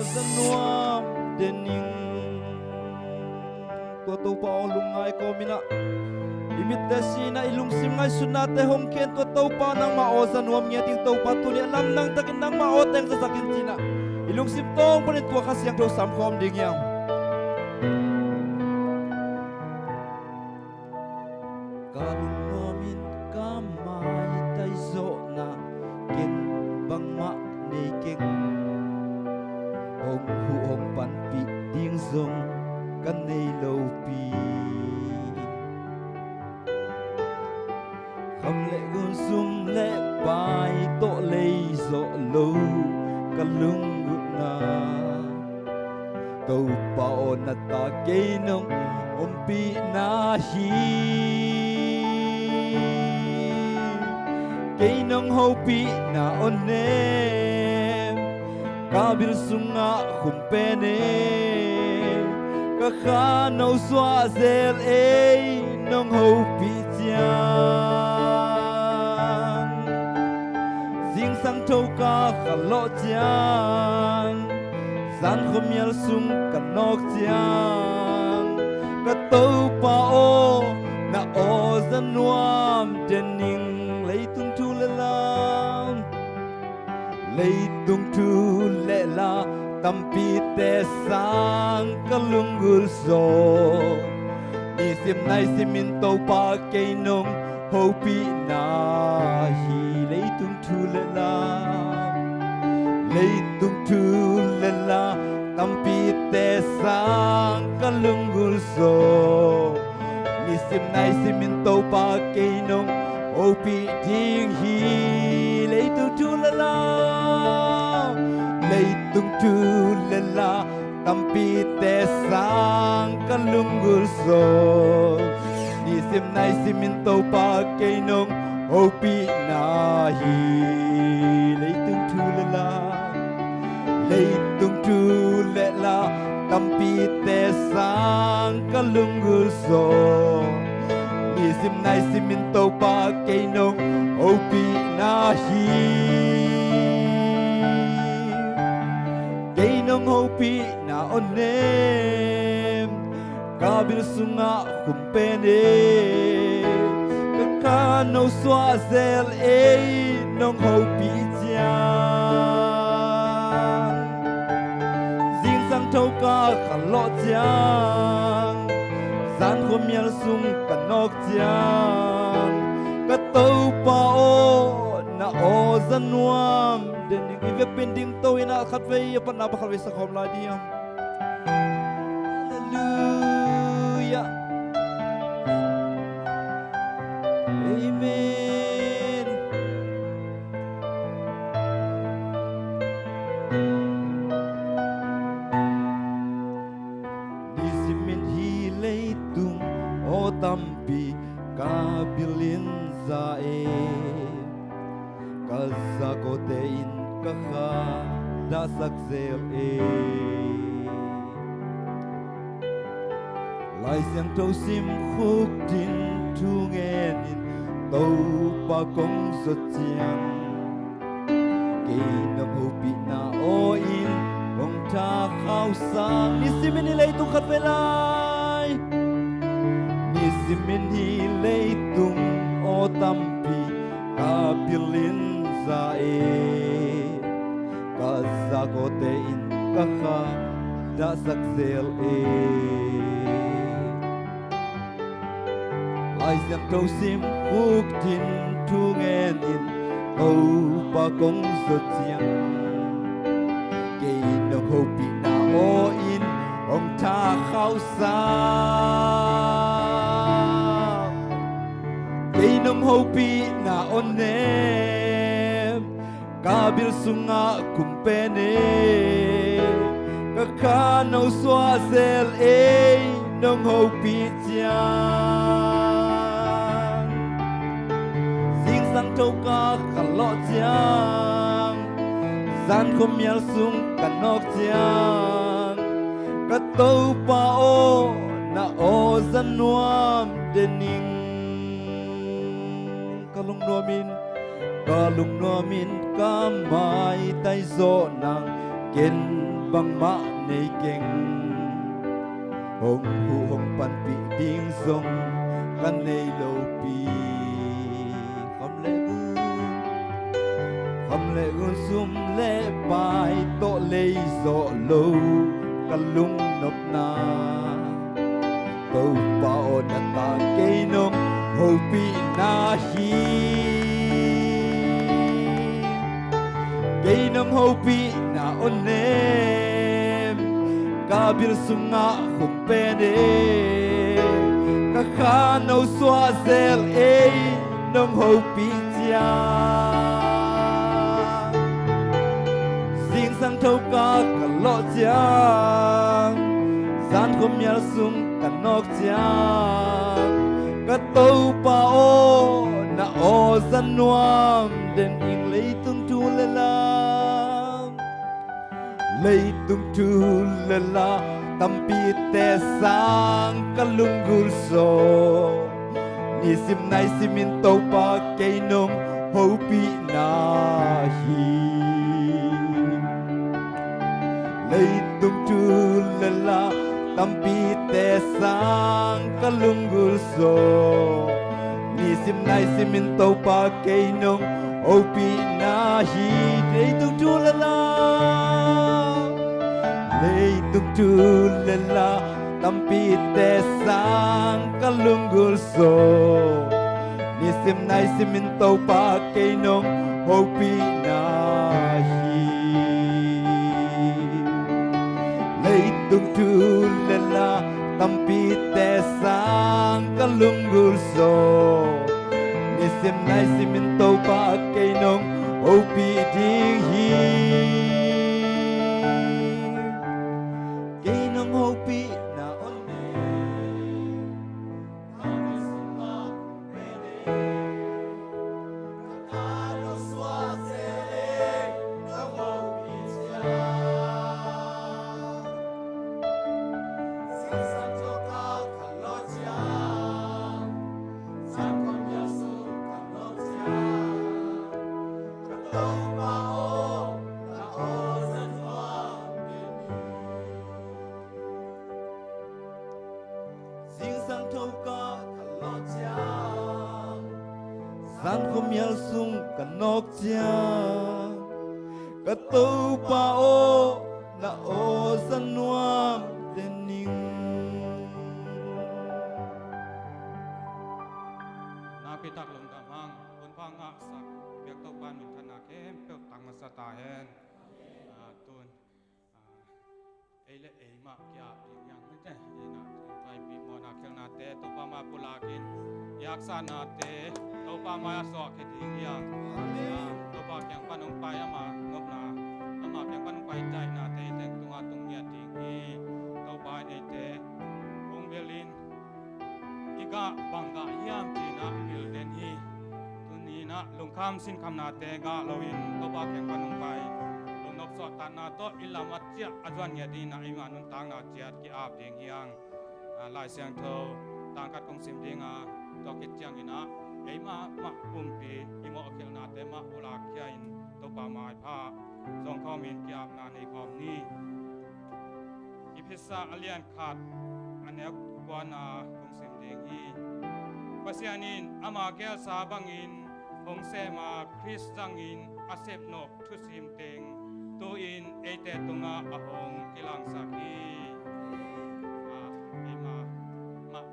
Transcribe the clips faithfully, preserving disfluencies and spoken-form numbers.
Za nuam den ing. Tua Topa aw, lungngai kawm in ah, i mitte si in ah, i lungsim ngaihsutnate hong khen, tua Topa nangmah aw za nuam ngiat ing. Topa tuni a lamdang takin nangmah aw teng zasak in ci in ah, i lungsim tawng panin tua Kha Siangtho sam khawm ding hiam? Ka lungnuam in ka maitai zawhna ken bangmah nei keng. Hong huh hong panpih ding zong ka nei lopi. Kham le gun, sum le pai tawh lei zawh lo ka lunggulhna. Topa aw, na ta kei nong ompihna hi. Kei nong hopihna aw nem, ka bil sungah khum pen e. Ka kha no suah zel ei, nong hopih ciang. Zingsang tho ka khalawh ciang, zan khuamial sung ka nawk ciang, ka Topa aw, na aw za nuam den ing. Leitung thu le la, leitung thu le la tampite sang ka lunggulh zaw. Nisim naisim in Topa kei nong hopihna hi. Leitung thu le la, leitung thu le la tampite sang ka lunggulh zaw. Nisim naisim in Topa kei nong hopih ding hi. Leitung thu le la, leitung thu le la tampite sang ka lunggulh zaw. Nisim naisim in Topa kei nong hopihna hi. Leitung thu le la, leitung thu le la tampite sang ka lunggulh zaw. Nisim naisim in Topa kei nong hopihna hi. Kei nong hopihna aw nem, ka bil sungah khum pen e. Ka kha no suah zel ei, nong hopih ciang. Zingsang tho ka khalawh ciang, zan khuamial sung ka nawk ciang, ka Topa aw, na aw za nuam den ing. I vekpi in dingto in ah khatvei a patna pa khatvei sa khawm lai ding hiam? Halleluiah. Amen. Nisimin hi leitung aw tampi ka bilin za e. Ka zakawte in ka kha dahsak zel e. Lai Siangtho sim, khukdin thu ngenin Topa kong zot ciang, kei nong hopihna aw in hong tha khauh sang. Nisimin hi leitung khatvei lai. Nisimin hi leitung aw tampi ka bilin za e. Ka zakawte in ka kha dahsak zel e. Lai Siangtho sim, khukdin thu ngenin Topa kong zot ciang, kei nong hopihna aw in hong tha khauh sang. Kei nong hopihna aw nem, ka bil sungah khum pen e. Ka kha no suah zel ei, nong hopih ciang. Zingsang tho ka khalawh ciang, zan khuamial sung ka nawk ciang, ka Topa aw, na aw za nuam den ing. Ka lungnuamin, ka lungnuamin ka maitai zawh nang ken bangmah nei keng. Hong huh hong panpih ding zong ka nei lopi. Kham le gun, kham le gun, sum le pai tawh lei zawh lo ka lungnopna. Topa aw, na ta kei nong hopihna hi. Kei nong hopihna aw nem, ka bil sungah khum pen e. Ka kha no suah zel ei nong hopih ciang. Zingsang thokah ka lawh ciang, zan khuamial sung ka nawk ciang, ka Topa aw, na aw za nuam den ing. Leitung thu le la, leitung thu le la tampite sang ka lunggulh zaw. Nisim naisimin Topa kei nong hopihna hi. Leitung thu le la tampite sang ka lunggulh zaw. Nisim naisimin Topa kei nong hopihna hi. Leitung thu le la, leitung thu le la tampite sang ka lunggulh zaw. Nisim naisimin Topa kei nong hopihna hi. Leitung thu le la tampite sang ka lunggulh zaw. Nisim naisimin Topa kei nong hopih ding hi. Kei nong hopihna aw nem. Zingsang thokah ka lawh ciang, zan khuamial sung ka nawk ciang, ka Topa aw, na aw za nuam den ing. Nakpi tak lungdam hang, hun pha ngahsak biak Topa minthanna khempeuh tang masa ta hen. Ah, tun ei le ei mah ki-ap ding hi hang, mite ei na, thaipih mawhna khelhnate Topa mai pulakin, i haksatnate Topa mai a suahkhia ding hi hang. Amen. Topa kiang pan hong pai, ama nopna, ama kiang pan hong pai daihnate i teng tungah tung ngiat ding hi. Topa in eite hong belin i gah bang gah hiam ci-in ah i pil den hi. Tuni-in ah lungkham sinkhamnate gah loin Topa kiang pan hong pai, lungnop suahtakna tawh i lam a ciah a zuan ngiat dingin ah eima nuntakna ciat ki-ap ding hi hang. Ah, Lai Siangtho tang khat kong sim ding a, tua khit ciangin ah eima mah pumpi i mawhkhelhnate mah pulakkhia in Topa maipha zong khawmin ki-apna nei khawm ni. Efesa a lian khat a neu kuana kong sim ding hi. Pasian in ama geelsa bangin hong sem a, Khrist zangin a sepnop thusim teng tu-in eite tungah a hong kilangsak hi. Ah, eima mah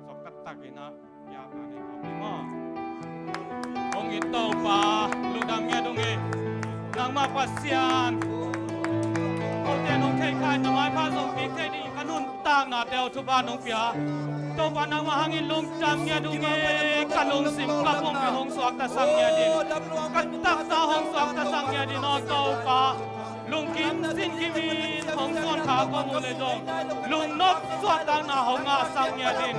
zong taktakin ah Hong it Topa, lungdam ngiat ung ei. Nangmah Pasian, kote nong thei kha in na maipha zong pik thei ding ka nuntaknate uh thupha nong pia. Topa nangmah hangin lungdam ngiat ung ei, ka lungsim ka pumpi hong suaktasak ngiat in, ka taksa hong suaktasak ngiat in aw Topa. Lungkim sinkimin hong suan kha ka om uh leh zong, lungnop suahtakna hong ngahsak ngiat in.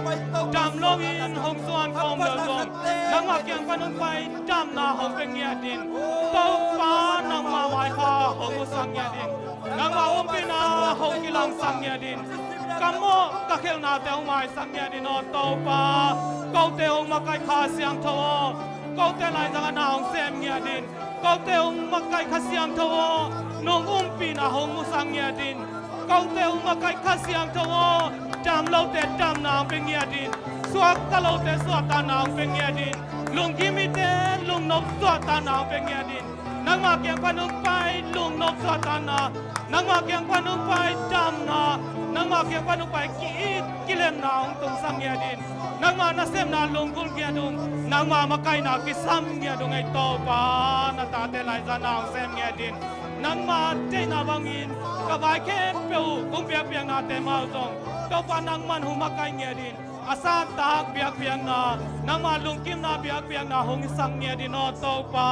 Dam loin hong suan ka om leh zong, nangmah kiang pan hong pai damna hong pia ngiat in. Topa nangmah maipha hong utsak ngiat in. Nangmah ompihna hong kilangsak ngiat in. Ka mawh ka khelhnate hong maisak ngiat in aw Topa. Kote hong makaih Kha Siangtho aw. Kote laizang a na hong sem ngiat in. Kote hong makaih Kha Siangtho aw. nong umpihna hong musak ngiat in. Kote uh makaih Kha Siangtho aw, dam lote damna hong pia ngiat in. Suakta lote suahtakna hong pia ngiat in. Lungkim mite lungnop suahtakna hong pia ngiat in. Nangma kiang pan hong pai lungnop suahtakna, nangma kiang pan hong pai damna, nangma kiang pan hong pai ki-it kilemna hong tungsak ngiat in. Nangma nasepna lunggulh ngiat ung, nangma makaihna kisam ngiat ung ei Topa, na tate laizatna hong sem ngiat in. Nangma deihna bangin ka vai khempeuh uh kong biakpiaknate mah uh zong Topa nangman hong makaih ngiat in. A santak biakpiakna, nangma lungkimna biakpiakna hong hisak ngiat in aw Topa,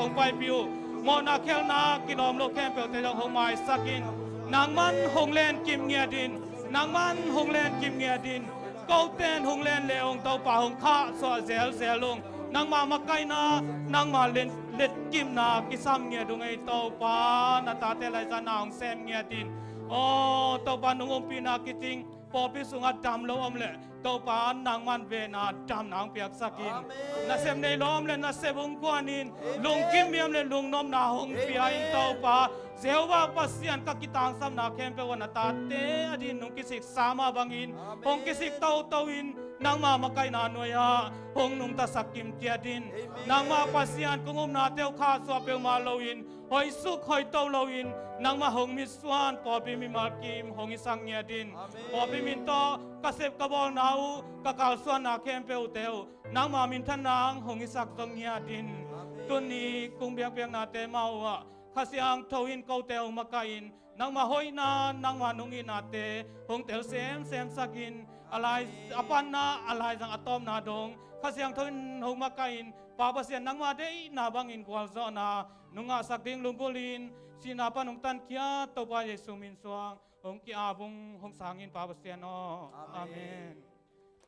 kong paipih uh mawhna khelhna kilawm loh khempeuhte zong hong maisak in. Nangman hong lenkim ngiat in, nangman hong lenkim ngiat in. Kote in hong len le ung Topa, hong khahsuah zelzel ung. Nangma makaihna, nangma len, letkipna kisam ngiat ung ei Topa, na tate laizatna hong sem ngiat in. Aw Topa, nong umpihna kicing pawlpi sungah dam lo om leh Topa, nangman vena damna hong piaksak in. Amen. Nasep nei lo om leh nasep hong guan in. Amen. Lungkim mi om leh lungnopna hong pia in. Amen. Topa, Jehovah Pasian, ka kitangsapna khempeuh ah na tate adingin nong kisiksa mah bangin, amen, hong kisik toto in, nangma makaihna nuai-ah hong nungtasak kim ciat in. Amen. Nangma Pasian, kong upnate uh khahsuah peuhmah loin, hoih suk hoih to loin, nangmah hong mitsuan pawlpi mimal kim hong hisak ngiat in. Amen. Pawlpi min tawh ka sep ka bawlna uh, ka kalsuanna khempeuhte uh nangmah minthanna hang hong hisak zong ngiat in. Amen. Tuni kong biakpiaknate mah uh ah Kha Siangtho in kote hong makaih in, nangmah hoihna, nangmah nong itnate hong tel semsemsak in. A lai, a panna, a laizang a tawpna dong Kha Siangtho in hong makaih in. Pa Pasian, nangmah deihna bangin gualzawhna nong ngahsak ding lunggulh in, sihna pan hong tankhia Topa Jesu min suang hong ki-ap ung, hong sang in Pa Pasian aw. Amen. Amen.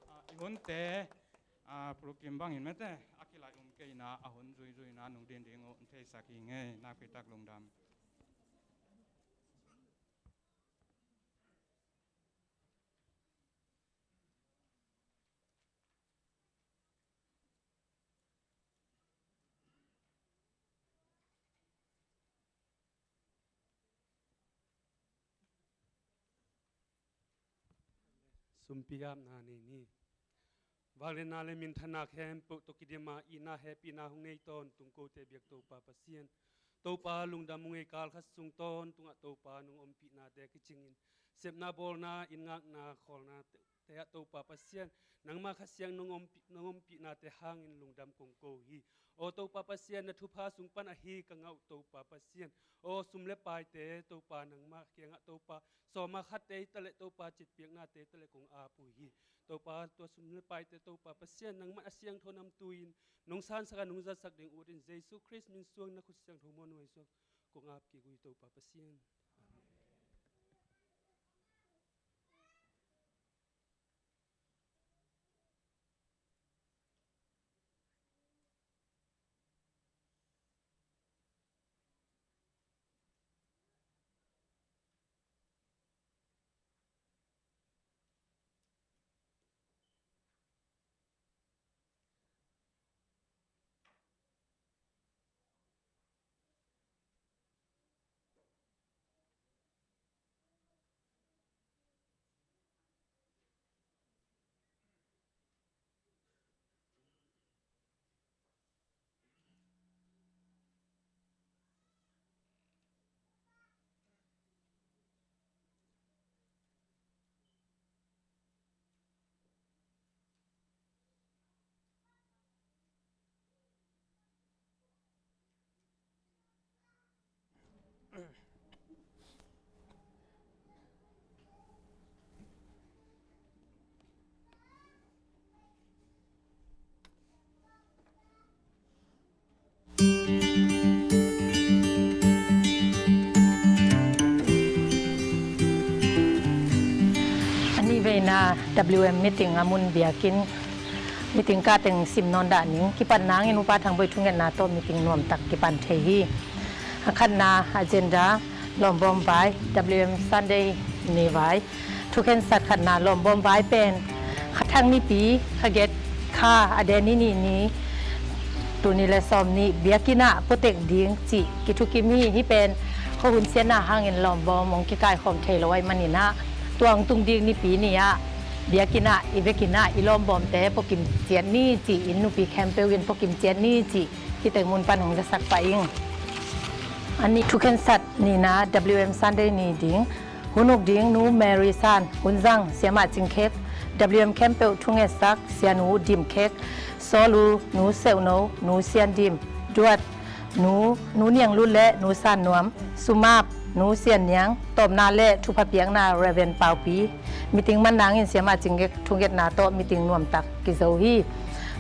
Ah, i hunte, ah, program bangin mete a kilai um kei na, a hun zuizuina nong din ding uh hong theisak hi ing ei. Nakpitak lungdam. Sumpi apna nei ni. Vangliatna le minthanna khempeuh tawh kidim a, itna hehpihna hong nei tawntung kote biak Topa Pasian, Topa lungdam ung ei. Kal khat sung tawntungah Topa nong ompihnate kicingin, sepna bawlna, inn ngakna khawlna te, te ah Topa Pasian, nangma Kha Siang nong ompih, nong ompihnate hangin lungdam kong ko hi. Aw Topa Pasian, na thupha sung pan ahi ka ngah uh Topa Pasian. Aw sum le paite Topa, nangma kiangah Topa, sawma khatte hi taleh Topa, citpiaknate hi taleh kong ap uh hi. Topa, tua sum le paite Topa Pasian, nangman a siangtho namtui in nong sansak a, nong zatsak ding ut in, Jesu Khrist min suang na khut siangtho muanhuai suang kong ap kik uh hi Topa Pasian. Amen. A nihveina W M meeting a mun biakinn meeting kah teng sim nawn dah ning. Kipatna hangin Upa Thang Boih thungetna tawh meeting nuamtak kipan thei hi. A khatna agenda, lawmbawm vai, W M Sunday ni vai. Thukhensat khatna, lawmbawm vai pen kha thak nipi, kha giat kha, a den ni nih ni, tul nih le sawm nih biakinn ah puatek ding cih kithukim hi. Hih pen Khuahun siatna hangin lawmbawm hong kikaikhawm thei lo ahih manin ah, tua hong tung ding Nipi ni-ah biakinn ah i vekin ah i lawmbawmte puakim ciat ni ci-in nupi khempeuh in puakim ciat ni cih hihte mun pan hong zasak pah ing. A nih, thukhensat nihna W M Sunday ni ding. Hun uk ding Nu Mary San, hun zang Siamah Cing Khek, W M khempeuh thungetsak Sianu Dim Khek, Sawlu, Nu Seuhno, Nu Sian Dim, Duat, Nu, Nu Niang Lut le Nu San Nuam, Sumap, Nu Sian Niang, tawpna le thupha piakna Reverend Paupi. Meeting man nangin Siamah Cing Khek thungetna tawh meeting nuamtak kizo hi.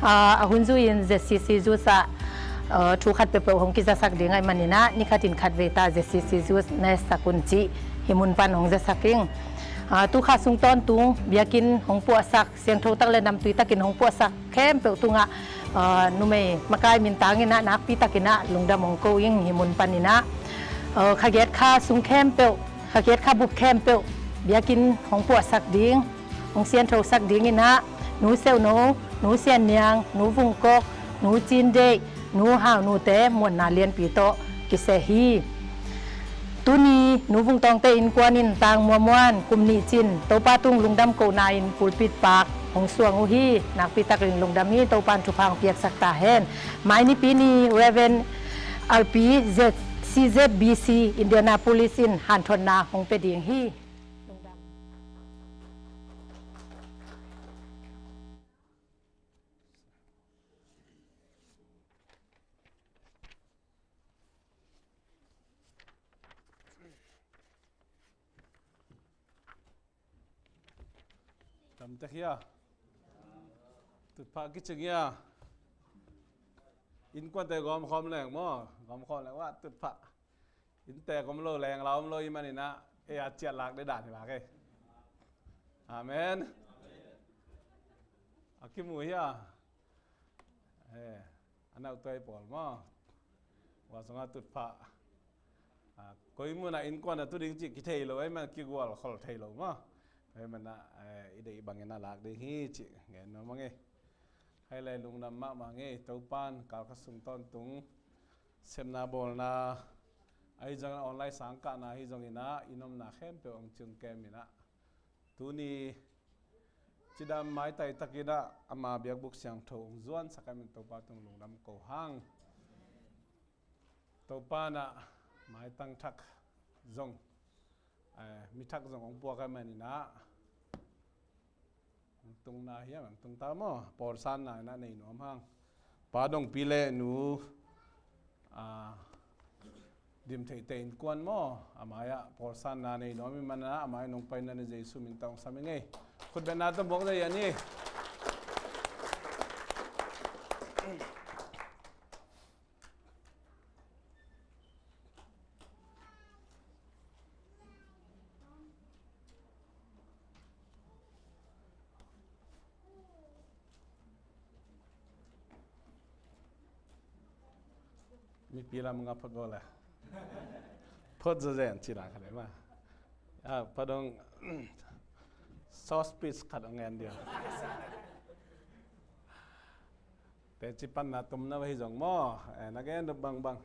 Ah, a hun zui-in Z C C Youth ah, ah, thu khat peuhpeuh hong kizasak ding ahih manin ah, ni khatin khatvei ta Z C C Youth na etsak un cih hih mun pan hong zasak ing. Ah, tu kha sung tawntung biakinn hong puahsak, siangtho tak le namtui takin hong puahsak khempeuh tungah, ah, numei makai mintangin ah nakpi takin ah lungdam hong ko ing hih mun panin ah. Ah, kha giat kha sung khempeuh, kha giat kha bup khempeuh biakinn hong puahsak ding, hong sianthosak dingin ah Nu Seuhno, Nu Sian Niang, Nu Vung Kok, Nu Cin Deih, Nu Hau Nu te muanna lianpi tawh kiseh hi. Tuni Nu Vung Tawng te innkuan in tang muamuan kum nih cin Topa tung lungdam kohna in pulpit paak hong suang uh hi. Nakpi takin lungdam hi. Topa in thupha hong piaksak ta hen. Mai Nipi ni Reverend Alpi, Z C Z B C Indianapolis in hanthotna hong pia ding hi. Lungdam. Tam tek hia? Tutphah kicing hia? Innkuante gawmkhawm leng maw? Gawmkhawm leng, wah, tutphah. Inntek om lo, lenglau om lo ahih manin ah, ei a ciah lak ding dan hi bak ei. Amen. A kimu hia? Eh, a nautuai pawl maw? Ua sungah tutphah. Ah, koi munah innkuan a tu ding cih kithei lo ahih man kigual khol thei lo maw? Ahih man ah, eh, i deih bangin a lak ding hi cih ngen nuam ing ei. Hei le lungdam mahmah ing ei. Topa in kal khat sung tawntung sepna bawlna, ahi zongin online sangkahna ahi zongin ah, i nomna khempeuh hong cium kem in ah, tuni cidam maitai takin ah ama biakbuk siangtho hong zuansak ahih man Topa tung lungdam ko hang. Topa in ah maitang thak zong, eh, mi thak zong hong puak ahih manin ah, hong tungna hiam, hong tung ta maw? Pawlsanna in ah nei nuam hang. Pa Dongpi le Nu, ah, Dim Theihte innkuan maw? A mai-ah pawlsanna nei nuam ahih man ah, a mai nong paina ni Jesu min tawh hong sam ing ei. Khutbetna tawh muak zaw hi a ni. Mipi lam nga phot go le. Phot zazen ci la kha le ma. Ah, Pa Dong, soft speech khat hong ngen dia. Teci panna tomna va hi zong maw? Eh, na gen dop bangbang.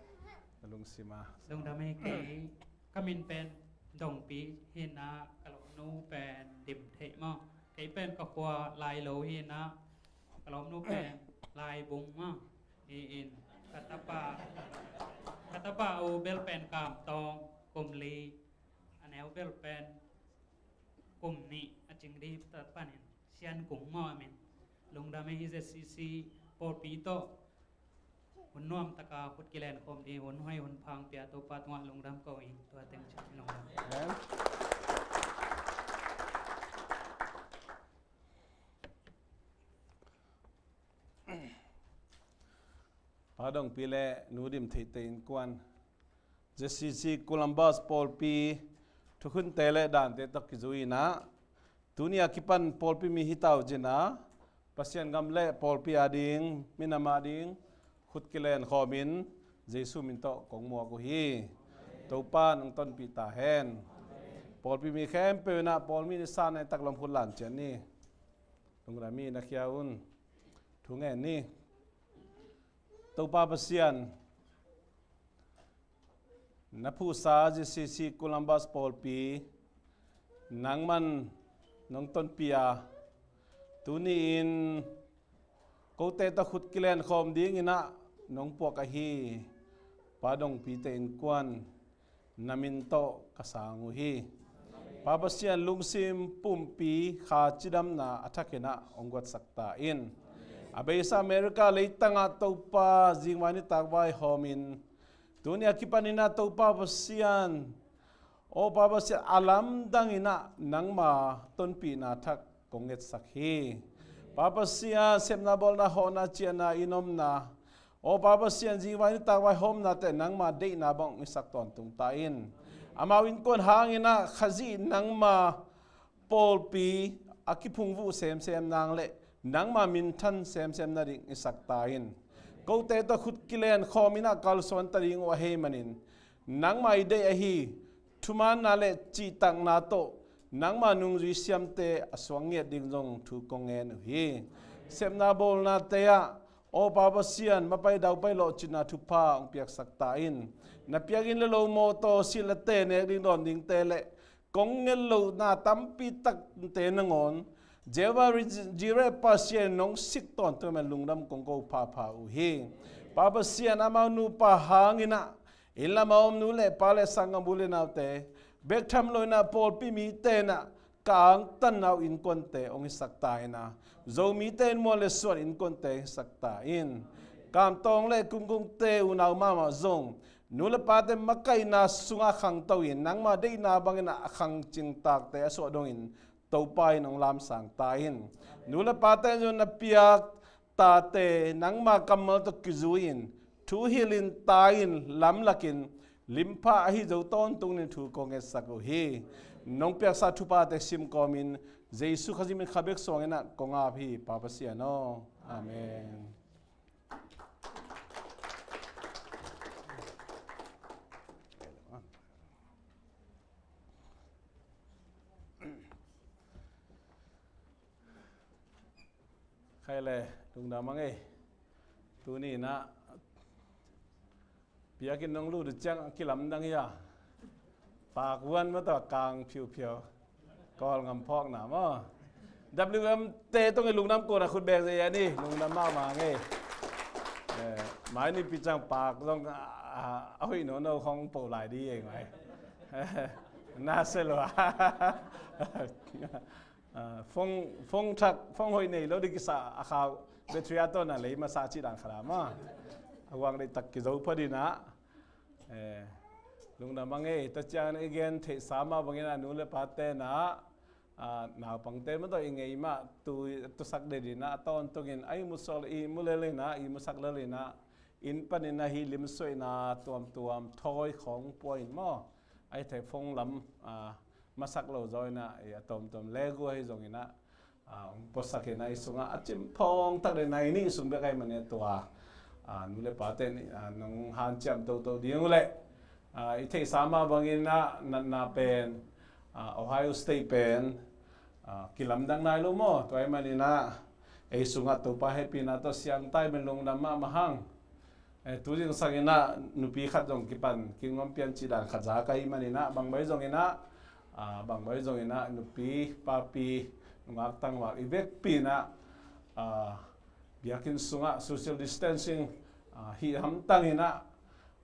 Na lungsim a. Lungdam hi. Kei, ka min pen Dongpi hi in ah, ka lawmnu pen Dim Theih maw. Kei pen ka khua Lailo hi in ah, ka lawmnu pen Laibung maw. Hi in, ka tapa, ka tapa u bel pen Kamtawng, kum li, a neu bel pen kum nih a cing ding ta panin Sian Kung maw a min. Lungdam hi. Z C C pawlpi tawh hun nuam taka khut kilen khawm ding, hun hoih hun pha hong pia Topa tungah lungdam ko ing. Tua teng ci-in lungdam. Amen. Pa Dongpi le Nu Dim Theihte innkuan, Z C C Columbus pawlpi thukhunte le dante tawh kizui in ah, tuni a kipan pawlpi mi hi ta uh cin ah, Pasian gam le pawlpi a ding, minam a ding khut kilen khawmin Jesu min tawh kong muak uh hi. Topa in hong tonpih ta hen. Pawlpi mi khempeuh in ah, pawl mi ni san a i taklam khut lan ciat ni. Lungdam hi. Na khia un. Thu ngen ni. Topa Pasian, Na phuhsa J C C Columbus pawlpi nangman nong tonpih a, tuni-in kote tawh khut kilenkhawm dingin ah nong puak ahi Pa Dongpite innkuan na min tawh ka sang uh hi. Pa Pasian, lungsim pumpi kha cidamna a thakin ah hong guatsak ta in. A beisa America leitangah Topa zingvai nitak vaihawmin tuni a kipanin ah Topa Pasian, aw Pa Pasian, a lamdangin ah nangma tonpihna thak kong ngetsak hi. Pa Pasian, sepna bawlna hawhna ciahna inn omna, aw Pa Pasian, zingvai nitak vaihawmnate nangma deihna bang hong hisak tawntung ta in. Amau innkuan hangin ah Khazih nangma pawlpi a kiphungvuh semsem nang le nangma minthan semsem nading hisak ta in. Kote tawh khut kilenkhawmin ah kalsuan ta ding uh ahih manin nangma i deih ahi thumaanna le cihtakna tawh nangma nungzui siamte a suak ngiat ding zong thu kong ngen uh hi. Sepna bawlnate ah aw Pa Pasian, mapai daupai lawhcinna thupha hong piaksak ta in. Na piakin le lo mawtaw silh le teh nek ding dawn dingte le kong nget lohna tampi takte nangawn Jehovah Jireh Pasian nong sik tawntung ahih manin lungdam kong ko phapha uh hi. Pa Pasian, amau nupa hangin ah inn lam a om nu le pa le sanggam u le naute bek tham loin ah pawlpi mite in ah ka angtanna uh innkuante hong hisak ta in ah, Zomite in muan le suan innkuante hong hisak ta in. Kamtawng le Kumkungte unau mahmah zong nu le pate makaihna sungah khangto in nangma deihna bangin ah a khangcing takte a suah dongin Topa in hong lamsang ta in. Nu le pate in zong na piak tate nangma kammal tawh kizui-in thuhilhin tai-in lamlakin limpha ahi zo tawntung dingin thu kong ngetsak uh hi. Nong piaksa thuphate sim kawmin Jesu Khazih min kha bek suangin ah kong ap hi, Pa Pasian aw. Amen. Khai le, lungdam a ngei. Tuni in ah biakinn nong lut uh ciang a kilamdang hi a, pakvuan mah tawh kang phiuphiau, Kawlgam phawkna maw. W M te tungin lungdam kawna khut beng zia ni, lungdam mahmah a ngei. Eh, mai nipi ciang pak zong a, a, a hoih nono khong po lai di ei mai. Na se lua. Ah, phone, phone thak, phone hoih nei lo ding kisa a khau, battery a tawh na lei masa cih dan khat a maw. A huang deih tak kizo phot in ah. Eh, lungdam a ngei, tua ciangin i gen theihsa mah bangin ah nu le pate in ah, ah, naupangte mah tawh i ngei mah tu, tusak den in ah, a tawntungin a ihmu suak le ihmu lel in ah, ihmusak lel in ah, inn panin ah hih limsuaihna tuamtuam thawi khawng pua in maw. Ahih theih phone lam, ah, masak lo zaw in ah, a tawmtawm legu ahi zongin ah, ah, hong puasak in ah, i sungah a cimphawng tak le nai nih sung bek ahih manin tua, ah, nu le pate in, ah, nong hanciam toto ding uh leh, ah, i theihsa mah bangin ah natna pen, ah, Ohio State pen, ah, kilamdang nai lo maw, tua ahih manin ah ei sungah Topa hehpihna tawh siangtho in lungdam mahmah hang. Eh, tu zingsang in ah nupi khat zong kipan kingnuam pian cih dan khat za ka hih manin ah, bangbai zongin ah, ah, bangbai zongin ah nupi, papi, nungak tangval i vekpi in ah, ah, biakinn sungah social distancing, ah, hih hamtang in ah,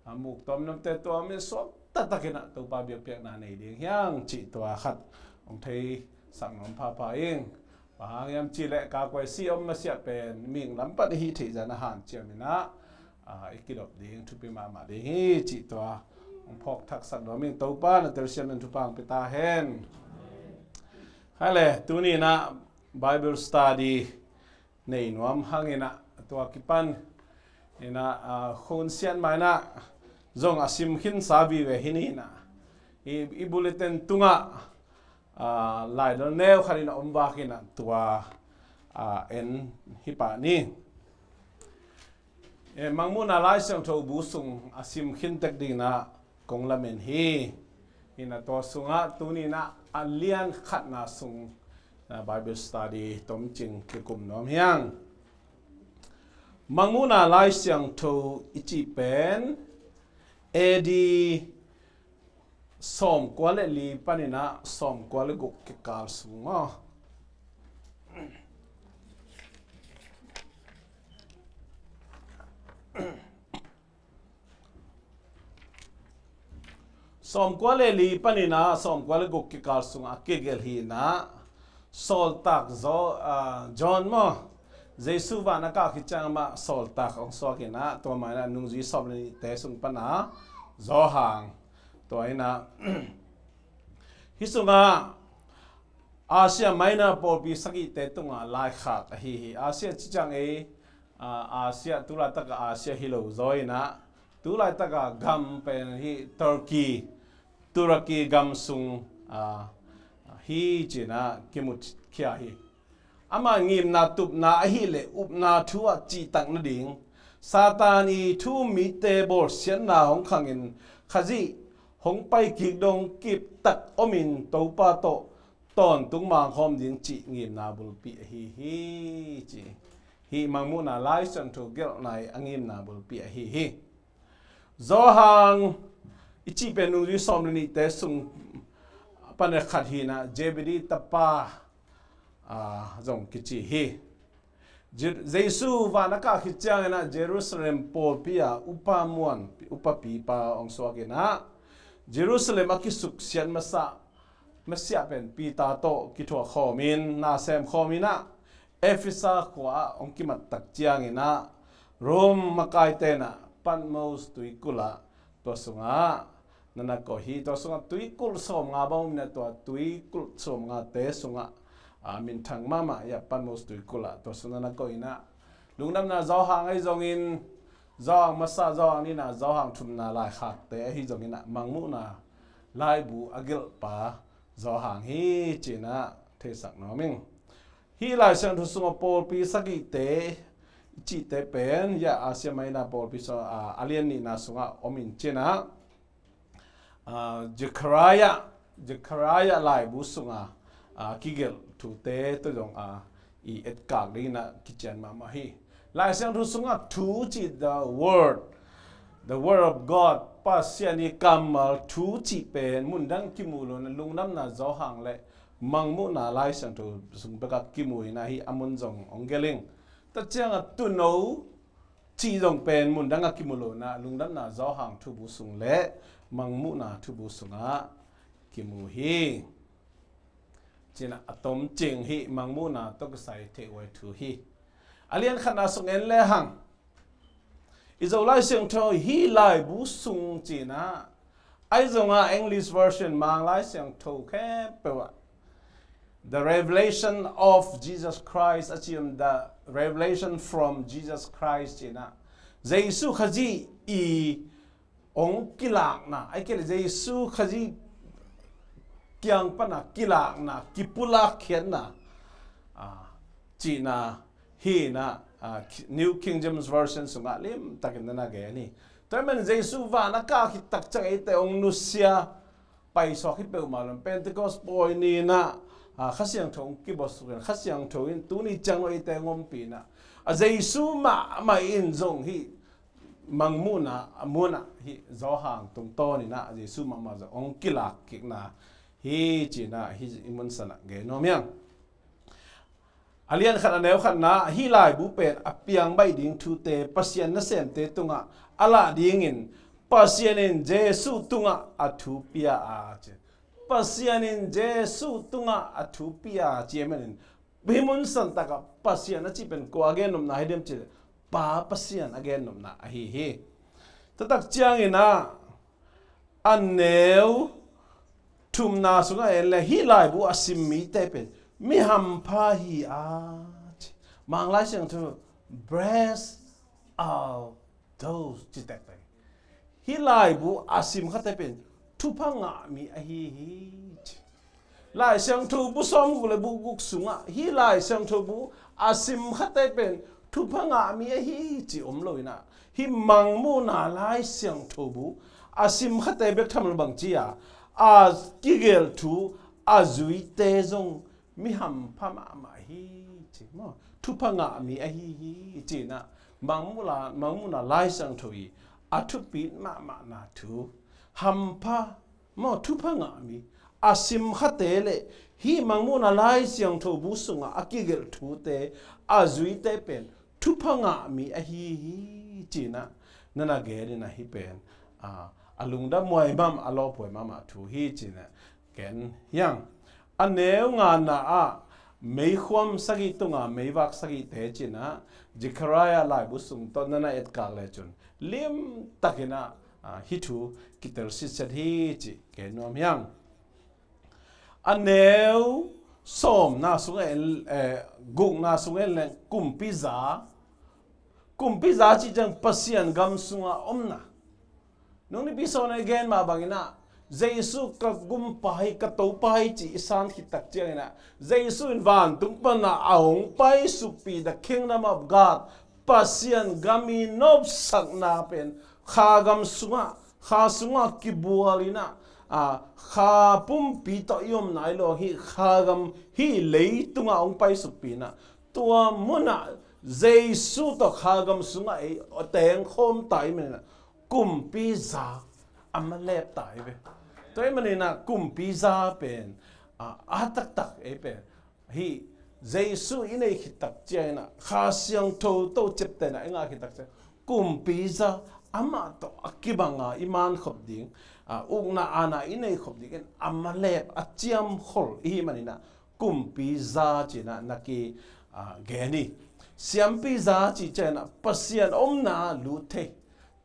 ah, muk tuam namte tuam in suak taktak in ah Topa biakpiakna nei ding hi hang cih tua khat hong theisak nuam phapha ing. Bang hang hiam cih leh kakuai si om masiah pen mihing lam pan i hih theih zan a hanciam in ah, ah, i kidop ding thupi mahmah ding hi cih tua hong phawk thaksak nuam ing. Topa na telsiam in thupha hong pia ta hen. Hai le, tuni in ah Bible study nei nuam hang in ah, tua kipan in ah, ah, khunsiat mah in ah zong a sim khinsa vive hi ni in ah, i, i bulletin tungah, ah, laidal neu khat in a om vak in ah tua, ah, en hi pah ni. Eh, Mangmuhna Lai Siangtho bu sung a sim khin tek ding in ah kong lamen hi. In ah tua sungah tuni in ah a lian khatna sung, ah, Bible study tomcing kikum nuam hi hang. Mangmuhna Lai Siangtho i cih pen A D sawmkua le li panin ah sawmkua le guk kikal sung maw? Sawmkua le li panin ah sawmkua le guk kikal sungah a kigelh hi in ah, sawltak Zo-, ah, John maw, Jesu van a kah khit ciang amah sawltak hong suak in ah, tua mah in ah nungzui sawm le nihte sung pan a Johan, tua in ah hih sungah Asia Minor pawlpi sagihte tungah laikhak ahi hi. Asia ci ciang ei, ah, Asia, tulaitak a Asia hi lo zaw in ah, tulaitak a gam pen hi Turkey, Turkey gam sung, ah, hi ci in ah kimu khia hi. Amah ngimna tupna ahih leh upna thu ah cihtak nading, Satan i thu-um mite bawlsiatna hong khangin Khazih hong pai kik dong kiptak omin Topa tawh tawntung mangkhawm ding cih ngimna bulpi ahi hi ci. Hih Mangmuhna Lai Siangtho gelhna i a ngimna bulpi ahi hi. Johan i cih pen nungzui sawm le nihte sung pan a khat hi in ah, Zebedee tapa, ah, zong kici hi. Je-, Jesu van a kah khit ciangin ah Jerusalem pawlpi ah upa muan, upapipa hong suak in ah, Jerusalem a kisuksiat masa, masiah pen Peter tawh kithuah khawmin, na sem khawmin ah, Efesa khua ah hong kimat tak ciangin ah, Rome makaite in ah Patmos tuikulh ah, tua sungah na na koih hi. Tua sungah tuikulh sawmnga bang om in ah, tua tuikulh sawmngate sungah, ah, minthang mahmah hi a, Patmos tuikulh ah, tua sungah na na koih in ah, Lungdamna Johan ahi zongin, Johan masa, Johan nihna, Johan thumna laikhakte ahi zongin ah, Mangmuhna laibu a gelhpa Johan hi ci in ah theisak nuam ing. Hih Lai Siangtho sungah pawlpi sagihte i cihte pen, ya, Asia Minor pawlpi sungah, ah, a lian nihna sungah om in ci in ah, ah, Zechariah, Zechariah laibu sungah, ah, kigelh thute tua zong, ah, i etkak ding in ah kician mahmah hi. Lai Siangtho sungah thu cih, the word, the word of God, Pasian i kammal thu cih pen mundang kimu lo in ah, Lungdamna Johan le Mangmuhna Lai Siangtho sung bekah kimu hi in ah, hih a mun zong hong gelh ing. Tua ciangah tuuno cih zong pen mundang ah kimu lo in ah, Lungdamna Johan thubu sung le Mangmuhna thubu sungah kimu hi. Ci in ah a tomcing hih Mangmuhna tawh kisai theih huai thu hi. A lian khatna sung en lehang, i Zo Lai Siangtho hih laibu sung ci in ah, ahi zongah English version, Mang Lai Siangtho khempeuh ah, The Revelation of Jesus Christ, a ci om, The Revelation from Jesus Christ ci in ah, Jesu Khazih i hong kilakna, ahih kei leh Jesu Khazih kiang pan a kilakna, kipulak khiatna, ah, cihna hi in ah, ah, New King James Version sungah limtakin na na gen hi. Tua ahih manin Jesu van a kah khit tak ciang eite hong nusia paisuak hi peuhmah lo in, Pentecost pawi ni in ah, ah, Kha Siangtho hong kibuaksuk in, Kha Siangtho in tuni ciang lo eite hong ompih in ah, a Jesu mahmah in zong hih Mangmuhna a mun ah hih Johan tungtawn in ah Jesu mahmah zong hong kilak kikna hi ci in ah, hih i mun san ah gen nuam ing. A lian khat a neu khatna, hih laibu pen a piang baih ding thute, Pasian nasemte tungah a lah dingin Pasian in Jesu tungah a thu pia a ci. Pasian in Jesu tungah a thu pia a ci ahih manin, hih mun santak ah Pasian a cih pen kua a gennopna hi diam cih leh, Pa Pasian a gennopna ahi hi. Tua tak ciangin ah, a neu thumna sungah en leh, hih laibu a sim mite pen mi hampha hi a ci. Mang Lai Siangtho, "Blessed are those," ci tektek. Hih laibu a sim khate pen thupha ngah mi ahi hi ci. Lai Siangtho bu sawmguk le bu guk sungah hih Lai Siangtho bu a sim khate pen thupha ngah mi ahi hi ci om lo in ah, hih Mangmuhna Lai Siangtho bu a sim khate bek tham lo, bang ci a, a kigelh thu a zuite zong mi hampha mahmah hi ci maw, thupha ngah mi ahi hi ci in ah, Mangmuhna, Mangmuhna Lai Siangtho i a thupit mahmahna thu, hampha Maw, thupha ngah mi, a simkhate le hih Mangmuhna Lai Siangtho bu sungah a kigelh thute, a zuite pen thupha ngah mi ahi hi, ci-in ah na na gen in ah, hih pen a, a lungdam huai mahmah, a lawp huai mahmah thu hi, ci-in ah gen hi hang. A neu ngana ah meikhuam sagih tunga meivak sagihte, ci-in ah Zechariah laibu sung tawh na na etkak lecin limtakin ah, a, hih thu kitel sitset hi, ci gen nuam hi hang. A neu sawmna sung en, eh, gukna sung en leng kumpiza. Kumpiza cih ciang Pasian gam sunga omna. Nung Nipi Sawm na i gen mah bangin ah, Jesu ka gumpa hi, ka Topa hi ci i san khit tak ciangin ah, Jesu in vantung pana a hong paisukpih, the kingdom of God, Pasian gam i nopsakna pen kha gam sungah, kha sungah kibual in ah, a, kha pumpi tawh i om nai lo hi, kha gam hih leitungah hong paisukpih in ah, tua munah Jesu tawh kha gam sungah ei tengkhawm ta ahih manin ah, kumpiza a malep ta hi ve. Tua ahih manin ah kumpiza pen, a, a taktak ei pen hih Jesu i nei khit tak ciangin ah, Kha Siangtho tawh ciaptehna i ngah khit tak ciang, kumpiza amah tawh a kibanga i mankhop ding, a, ukna aana i nei khop dingin a malep, a ciamkhol i hih manin ah kumpiza ci-in ah na ki, a, gen hi. Siampiza cih ciangin ah Pasian omna lut thei.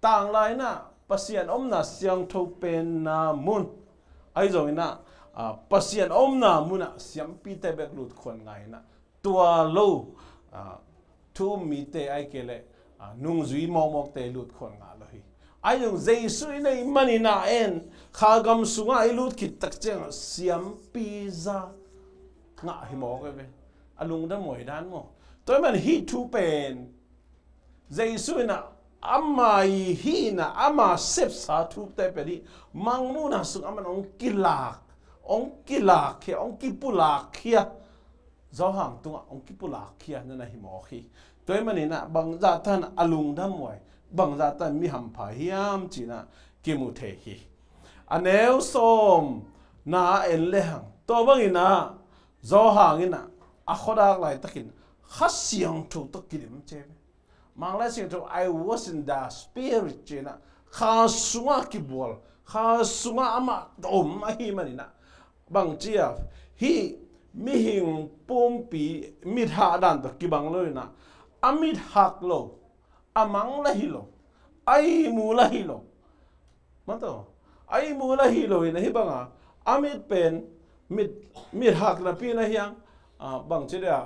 Tanglai in ah Pasian omna siangtho penna mun, ahi zongin ah, a, Pasian omna munah siampite bek lut khuan ngah in ah, tua lo, a, thu um mite ahih kei leh, a, nungzui mawkmawkte lut khuan ngah lo hi. Ahi zong Jesu i nei manin ah en, kha gam sungah i lut khit tak ciangah siampiza ngah hi mawk hi ve. A lungdam huai dan maw. Tua ahih man hih thu pen Jesu in ah ama i hihna, ama sepsa thute pen hih Mangmuhna sung aman hong kilak, hong kilakkhia, hong kipulakkhia Johan tungah hong kipulakkhia na na hi mawk hi. Tua ahih manin ah bangzah tan a lungdam huai, bangzah tan mi hampha hiam ci-in ah kimu thei hi. A neu sawmna en lehang, tua bangin ah Johan in ah a khuadak laitakin Kha Siangtho tawh kidim ci hi. Manglai Siangtho, "I was in the Spirit," ci-in ah, Kha sungah kibual, Kha sungah amah om ahih manin ah, bangci a, hih mihing pumpi mithah dan tawh kibang lo in ah, a mithak lo, a mang lah hi lo, a ihmu lah hi lo. Mataw, a ihmu lah hi lo in ah, hih banga a mit pen mit, mithak napi in ah hiang, a, bangci dia,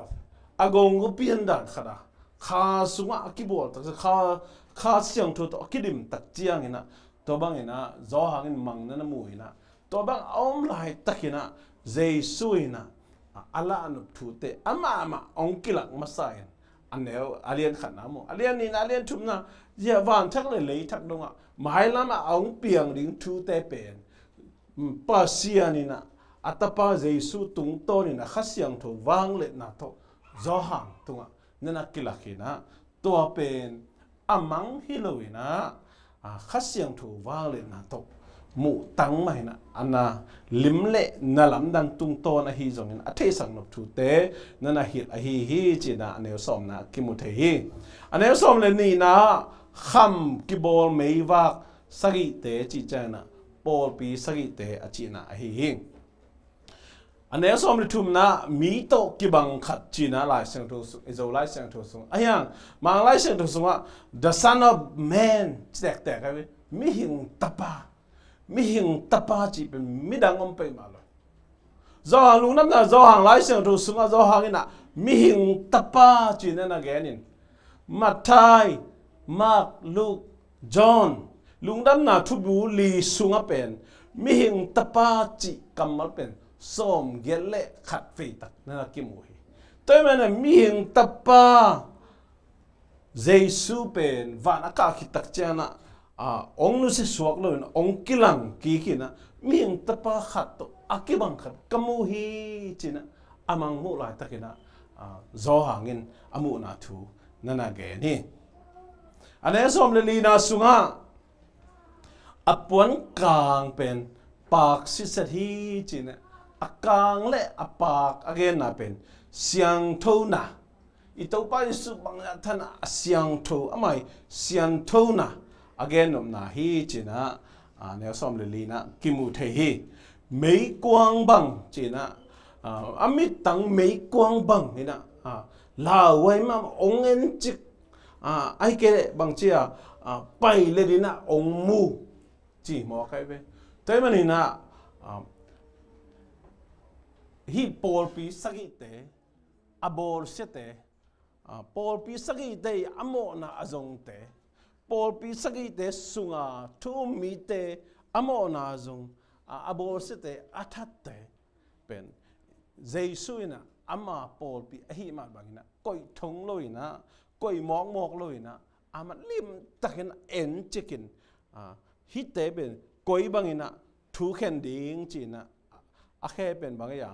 a gong a pian dan khat a, Kha sungah a kibual taksa, Kha, Kha Siangtho tawh a kidim tak ciangin ah, tua bangin ah Johan in mang na na mu in ah, tua bang a om laitakin ah Jesu in ah, a, a lahnop thute amah amah hong kilak masa in, a neu, a lian khatna maw, a lian nihna, a lian thumna, zia vanthak le leithak dongah mailamah a hong piang ding thute pen, mm, Pasian in ah a Tapa Jesu tungtawn in ah Kha Siangtho vangliatna tawh Johan tungah na na kilak in ah, tua pen a mang hi lo in ah, a, Kha Siangtho vangliatna tawh muh tang mah in ah, a na lim le na lamdang tungtawn ahi zongin a theihsak nop thute na na hilh ahi hi, ci-in ah a neu sawmna ah kimu thei hi. A neu sawm le nihna ah kham kibawl meivak sagihte cih ciangin ah pawlpi sagihte a cihna ahi hi. A neu sawm le thumna, mi tawh kibang khat cihna Lai Siangtho sung, i Zo Lai Siangtho sung. Ahi hang, Mang Lai Siangtho sungah, the Son of Man, ci tektek ahi, mihing tapa. Mihing tapa cih pen midang om peuhmah lo. Johan lungdamna, Johan Lai Siangtho sungah, Johan in ah, mihing tapa cih na na gen in. Matthai, Mark, Luke, John, Lungdamna Thubu li sungah pen mihing tapa cih kammal pen sawmgiat le khat vei tak na na kimu hi. Tua ahih manin mihing tapa Jesu pen van a kah khit tak ciangin ah, a, hong nusia suak loin hong kilang kik in ah, mihing tapa khat tawh a kibang khat ka mu hi ci-in ah, a mang muh laitakin ah, a, Johan in a muhna thu na na gen hi. A neu sawm le lina sungah a puankang pen paak sitset hi ci-in ah, a kang le a paak a genna pen siangthona, i Topa Jesu bangin a than a siangtho, amah i siangthona a gennopna hi ci-in ah, a, neu sawm le li-na kimu thei hi. Meikuang bang ci-in ah, a, a mittang meikuang bangin ah, a, lauhuai mah ong encik, a, ahih kei leh bang ci a, a, pailet in ah ong mu ci mawk ahi ve. Tua ahih manin ah, a, hih pawlpi sagihte, a bawlsiate, a, pawlpi sagihte i a mawhna a zongte, pawlpi sagihte sunga thu um mite a mawhna a zong, a, a bawlsiate a thatte pen Jesu in ah ama pawlpi ahih mah bangin ah koih thong lo-in ah, koih mawkmawk lo-in ah, amah limtakin encikin, a, hihte pen koi bangin ah thukhen ding ci-in ah, a khe pen bang ei a,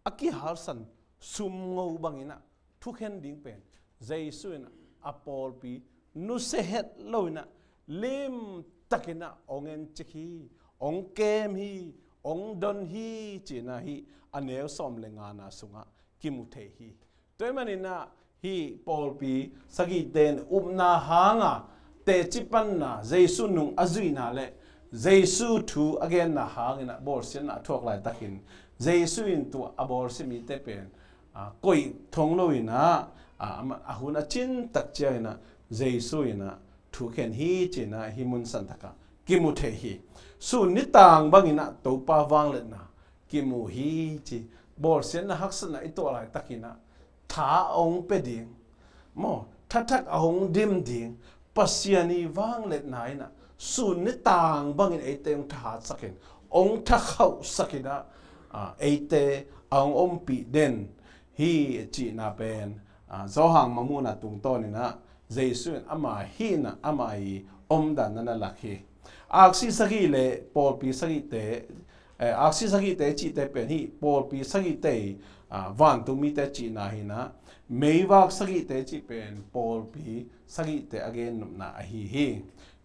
a kihalsan sumngo bangin ah thukhen ding pen Jesu in a pawlpi nusia het lo-in ah limtakin ah ong encik hi, ong kem hi, ong don hi ci-in ah hih a neu sawm le nga-na sungah kimu thei hi. Tua ahih manin ah hih pawlpi sagihte in upna hanga teci panna, Jesu nung a zuihna le Jesu thu a genna hangin ah bawlsiatna a thuak laitakin, Jesu in tua a bawlsia mite pen, a, koih thong lo-in ah, a, a hun a cin tak ciangin ah Jesu in ah thukhen hi ci-in ah hih mun santak ah kimu thei hi. Sun nitang bangin ah Topa vangliatna kimu hi ci. Bawlsiatna haksatna i tuah laitakin ah tha a ong pia ding, maw, thathak a ong dim ding, Pasian i vangliatna in ah sun nitang bangin eite ong thahatsakin, ong thakhauhsakin ah, a, eite a ong ompih den hi cihna pen, a, Johan mangmuhna tungtawnin ah Jesu in ama hihna, ama i omdan na na lak hi. Aksi sagih le pawlpi sagihte, eh, aksi sagihte cihte pen hih pawlpi sagihte i, a, vantung mite cihna hi-in ah, meivak sagihte cih pen pawlpi sagihte a gennopna ahi hi.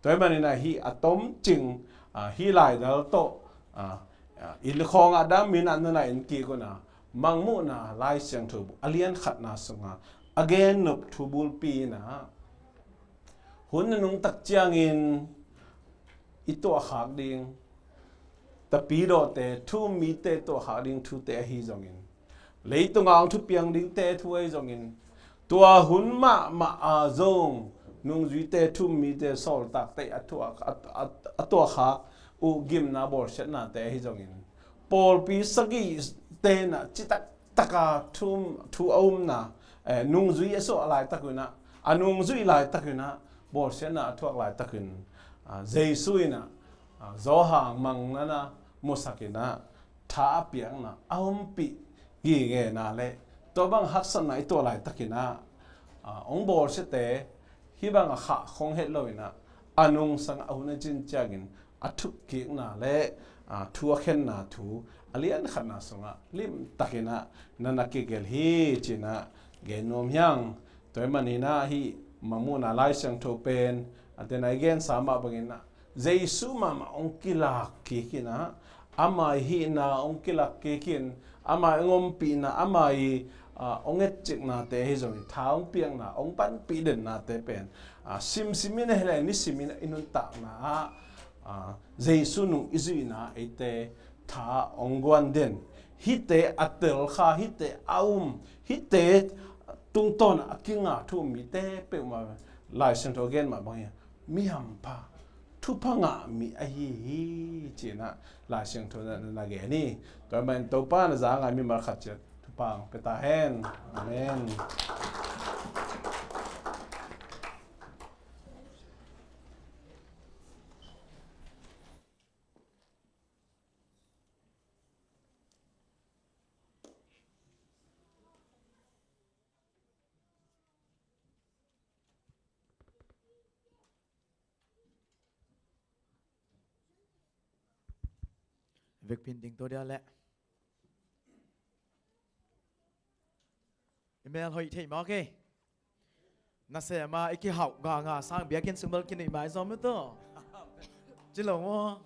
Tua ahih manin ah hih a tomcing, a, hih laidal tawh, a, a, inn khawngah dam mi-in ah nunah en kik un ah, mangmuhna Lai Siangtho a lian khatna sungah a gennop thu bulpi in ah, hun a nungtak ciangin i tuahkhak ding, tapidawte, thu um mite tuahkhak ding thute ahi zongin, leitungah ong thupiang dingte thu ahi zongin, tua hun mahmah a zong nungzuite, thu um mite, sawltakte a tuah, a, a, a tuahkhak uh gimna bawlsiatnate ahi zongin, pawlpi sagihte in ah citak taka thu, thu a umna, eh, nungzui a suah laitak un ah, a nungzui laitak un ah bawlsiatna a thuak laitak un, a, Jesu in ah, a, Johan mangna na musakin ah tha a piakna a ompih gigena le tua bang haksatna i tuah laitakin ah, a, ong bawlsiate hih bang a khah khong het lo-in ah, a nungsang a hun a cin ciangin a thukkikna le, a, thu a khenna thu a lian khatna sungah limtakin ah na na kigelh hi ci-in ah gen nuam hi hang. Tua ahih manin ah hih mangmuhna Lai Siangtho pen a tena i gensa mah bangin ah Jesu mahmah ong kilak kik in ah, ama i hihna ong kilak kik in, ama i ong ompihna, ama i, a, ong etciknate ahi zongin, tha ong piakna, ong panpih dennate pen, a, simsim in ah hi leh nisimin ah i nuntakna ah, a, Jesu nung i zuihna eite tha ong guan den, hihte a telkha, hihte a um, hihte tungtawn a kinga thu um mite peuhmah Lai Siangtho a gen mah bangin mi hampha, thupha ngah mi ahi hi ci-in ah Lai Siangtho na, na gen hi. Tua ahih manin Topa in a za ngai mimal khat ciat thupha ong pia ta hen. Amen. Vekpi in ding to dia leh. I mel hoih thei mawk e. Nasem a i kihauh ganga sang biakinn sung bel kinuih mai zom uh to. Ci lo maw?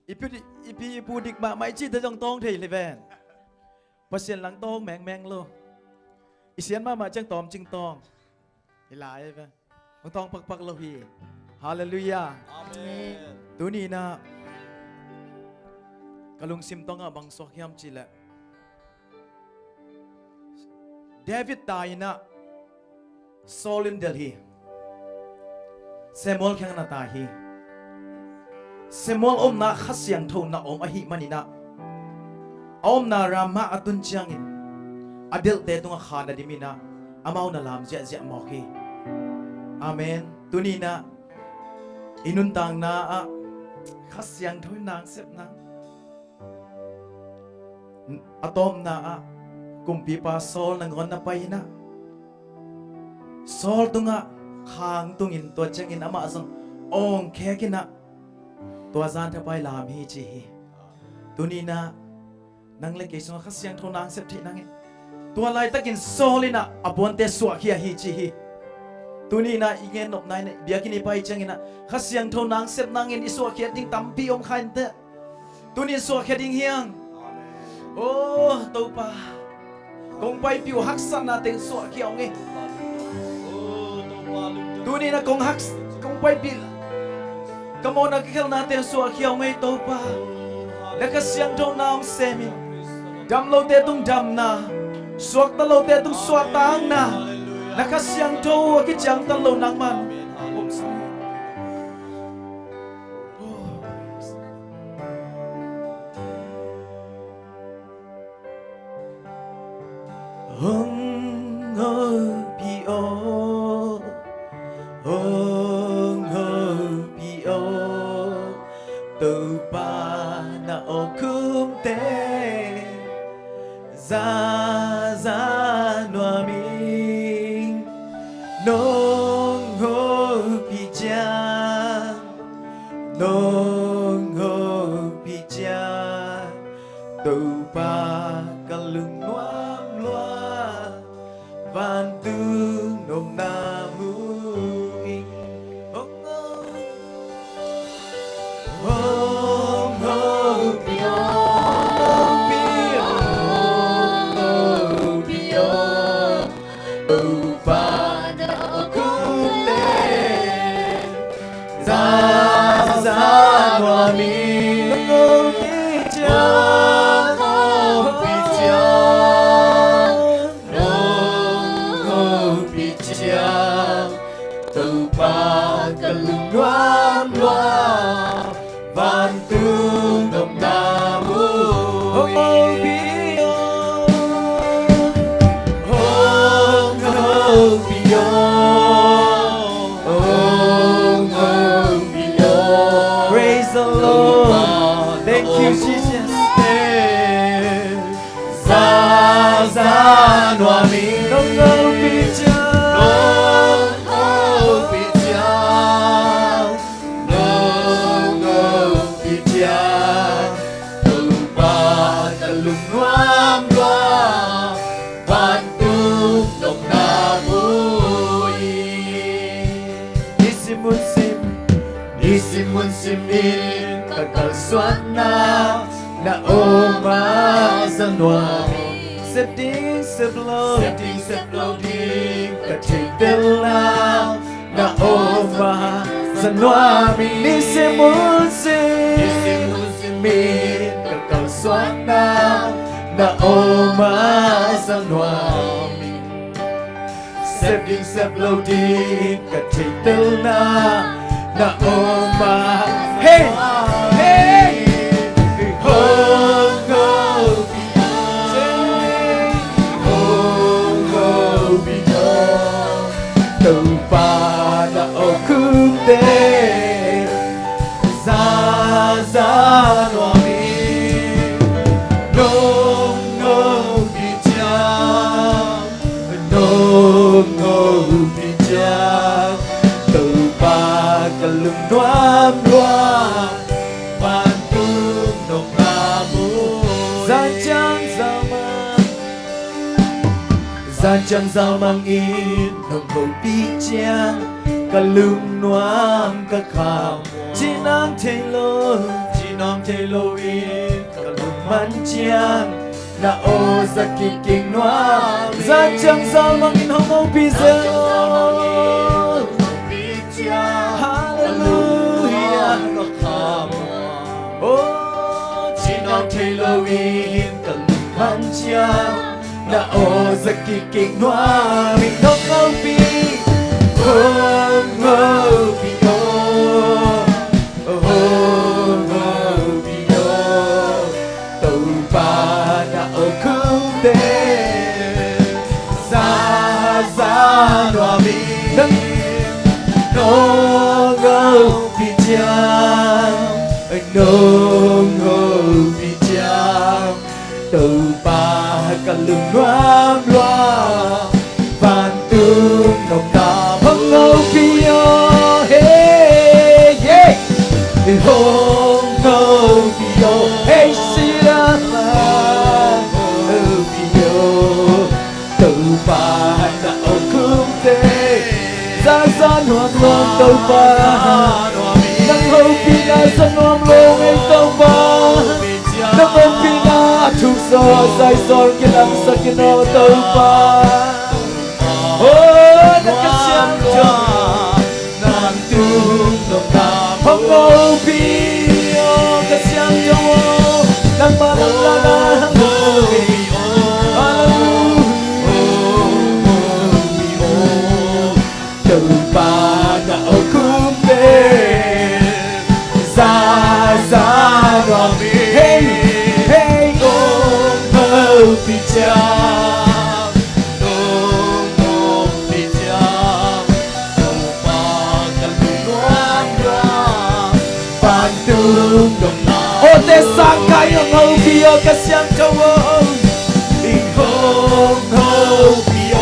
I pi, i pi, i pu dik mahmah i cihte zong tawng thei le ven. Pasian lang tawng mengmeng lo. I sian mahmah ciang tawm cing tawng. I lai ve. Hong tawng pakpak lo hi. Halleluiah. Amen. Tuni inah ka lungsim tawngah bang suak hiam cihleh, David tai inah Saul in delh hi. Samuel kiangah na tai hi. Samuel omna Kha Siangtho na om ahih maninah, a omna Ramah a tun ciangin a delhte tungah kha na dim inah amau na lam ziahziah mawk hi. Amen. Tuni inah i nuntakna ah Kha Siangtho in nang sep nang. A tawpna ah kumpipa Saul nangawn na pai inah Saul tungah khang tungin tua ciangin amah zong awngkhek inah tua zan thapai lam hi ci hi. Tuni inah nang le kei sungah Kha Siangtho nang sep theih nangin, tua laitakin Saul inah a puante suahkhia hi ci hi. Tuni inah i gen nopna inah biakinn i pai ciangin ah Kha Siangtho nang sep nangin i suahkhiat ding tampi om kha inteh. Tuni in suahkhia ding hiang. Aw Topa, kong paipih uh haksatnate in suahkhia ung ei. Tuni inah kong hak, kong paipih ka mawhna ka khelhnate in suahkhia ung ei Topa. Na Kha Siangtho na hong semin, dam lote tung damna, suakta lote tung suahtakna, na Kha Siangtho a kiciangtan lo nangman hong hopih aw, hong hopih aw, Topa na awkhumte zaza nuam ing. Nong hopih ciang, nong hopih ciang, Topa ka lungnuam lua, vantung nopna mu ing. Hong hopih, hong hopih aw, hong hopih aw, Topa na awkhumte zaza nuam ing. Nong hopih ciang, nong hopih ciang, nong hopih ciang, Topa ka lungnuam lua, vantung nopna mu ing. Hong hopih aw, hong hopih aw, hong hopih aw. Praise the Lord. Thank you, Jesus. Zaza nuam ing. Nong hopih ciang, nong hopih ciang, nong hopih ciang, Topa ka lungnuam lua, vantung nopna mu ing. Nisim hun sim, nisim hun sim in ka kalsuanna na om a za nuam ing. Sep ding sep lo, sep ding sep lo ding ka theihtelna na om a za nuam ing. Nisim hun sim, nisim hun sim in ka kalsuanna na om a za nuam ing. Sep ding sep lo ding ka theihtelna na om a. Hey! Hey! Hong hopih, hong hopih aw, Topa na awkhumte zaza nuam ing. Nong hopih ciang, nong hopih ciang, Topa ka lungnuam lua, vantung nopna mu ing. Zan ciang zan mang, zan ciang zan mang in nong hopih ciang, ka lungnuam ka kham, ci nang thei lo, ci Nang thei lo in ka lungman ciang na aw za kik kik nuam. Zan ciang zan mangin hong hopih zel. Halleluiah. Oh, ci nang thei lo in ka lungman ciang na aw za kik kik nuam in hong hopih. Hong hopih aw. Oh, hong hopih aw. Topa na aw khumte za za nuam in nong hopih ciang, nong hopih ciang. Topa ka lungnuam lua, vantung nong na hong hopih aw, hey, hey. Hong hopih aw, hey, sila hong hopih aw. Topa na aw khumte za za nuam nuam Topa. Nang hopihna za nuam lo ngei Topa. Nang hopihna a thuk zaw a zai zaw kilangsak in aw Topa. Oh, na ka siangtho. Nang tung nong na hong hopih aw ka siangtho. Nangmah lam la na hong hopih. Halleluiah. Topa na aw khumte za za nuam in. Hey, hey, hong hopih ciang, hong hopih ciang. Topa ka lungnuam lua, vantung nong na. Aw te sang kai hong hopih aw ka siangtho aw. Hong hopih aw,